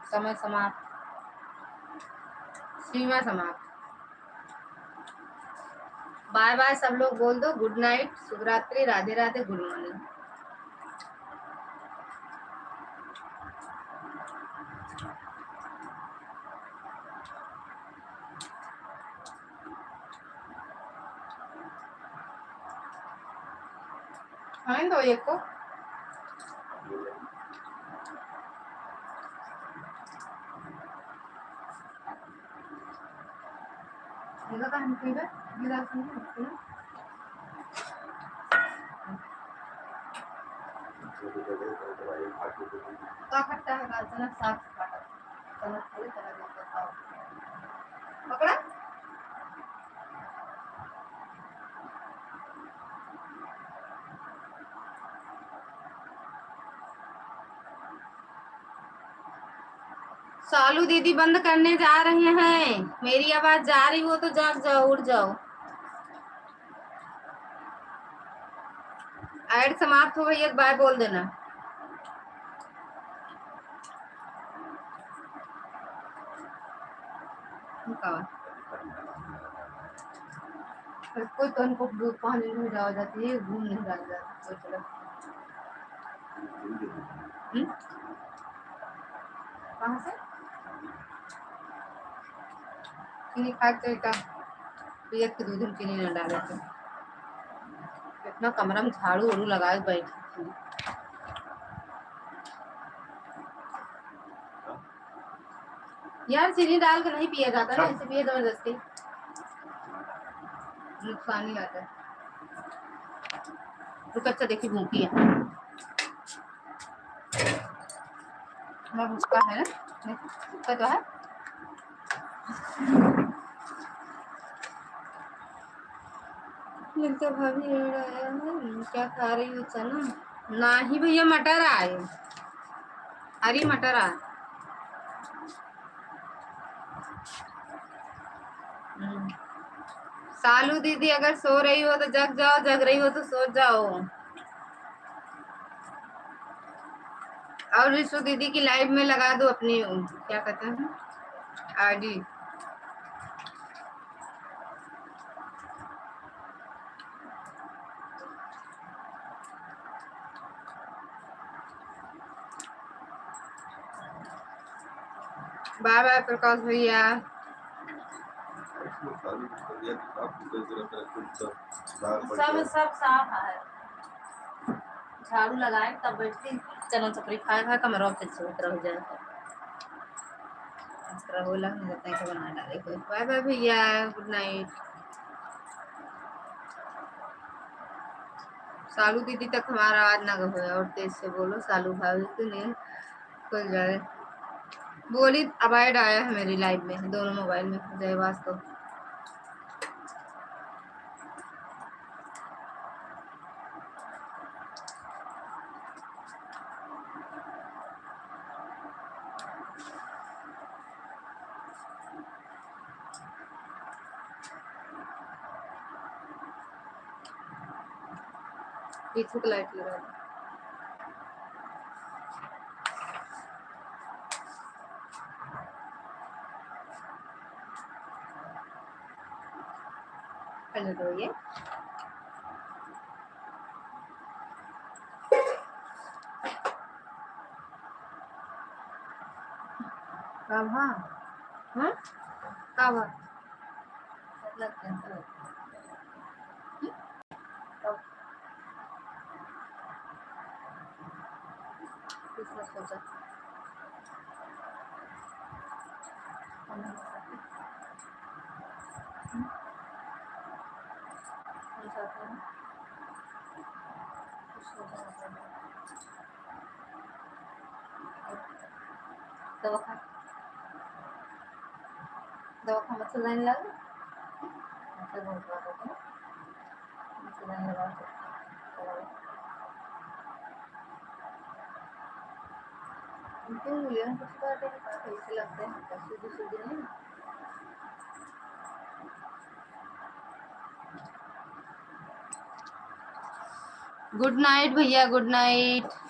समय समाप्त, सीमा समाप्त। Bye bye सब लोग बोल दो, good night, शुभ रात्रि, राधे राधे, good morning। खाने दो एक को। का खट्टा है, गाजर साग खट्टा। पकड़ा। सालू दीदी बंद करने जा रहे हैं, मेरी आवाज जा रही हो तो जाग जाओ, उठ जाओ। Ad समाप्त हो गई है, bye बोल देना। का? कोई तो उनको दूध पानी नहीं डाला जाती है, घूम नहीं डाला जाता कोई तरफ। हम्म? कहाँ से? चीनी खाए के चाहिए का? पियत के दूध में चीनी ना डाले के। इतना कमरा में झाड़ू उड़ू लगाए के बैठी थी। यार, चीनी डाल के नहीं पिया जाता ना, हाँ। इसे पिए जबरदस्ती। नुकसान ही आता है। रुक, अच्छा, देखी भूखी है। हमारा भूखा है ना? नहीं, भूखा तो है। मिलता भाभी, एड़ा आया है, क्या खा रही हो, चना? नाही भैया, मटर आए, हरी मटर आए। हम्म। सालू दीदी, अगर सो रही हो तो जग जाओ, जग रही हो तो सो जाओ। और रिशु दीदी की live में लगा दो अपनी, क्या कहते हैं, ID। Bye bye प्रकाश भैया। सब, सब साफ है। झाड़ू लगाए तब बैठती, चना चपड़ी खाए खाए कमरा फिर से उतरा हो जाए। इस तरह होला, हम कहते हैं कि बना डाले कोई। Bye bye भैया, good night। सालू दीदी तक हमारा आवाज ना गए, और तेज से बोलो सालू भाभी के लिए। खुल जाए। बोली, अब ad आया है मेरी live में, दोनों mobile में। जय वास्तव। पीछे के light लगा दो। पहले तो ये अब हाँ, हाँ, का बा? लग गया, लग गया। हम्म? अब कुछ मत सोचा। हम्म? हम चाहते हैं कुछ सोचा मत। दवा खा, दवा खा, मच्छरदानी लाग। मच्छर बहुत बड़ा होता है, मच्छरदानी लगा सकते हैं। इनके उंगलियों में कुछ बात है, कैसे लगते हैं, सूजी सूजी नहीं। Good night भैया, good night।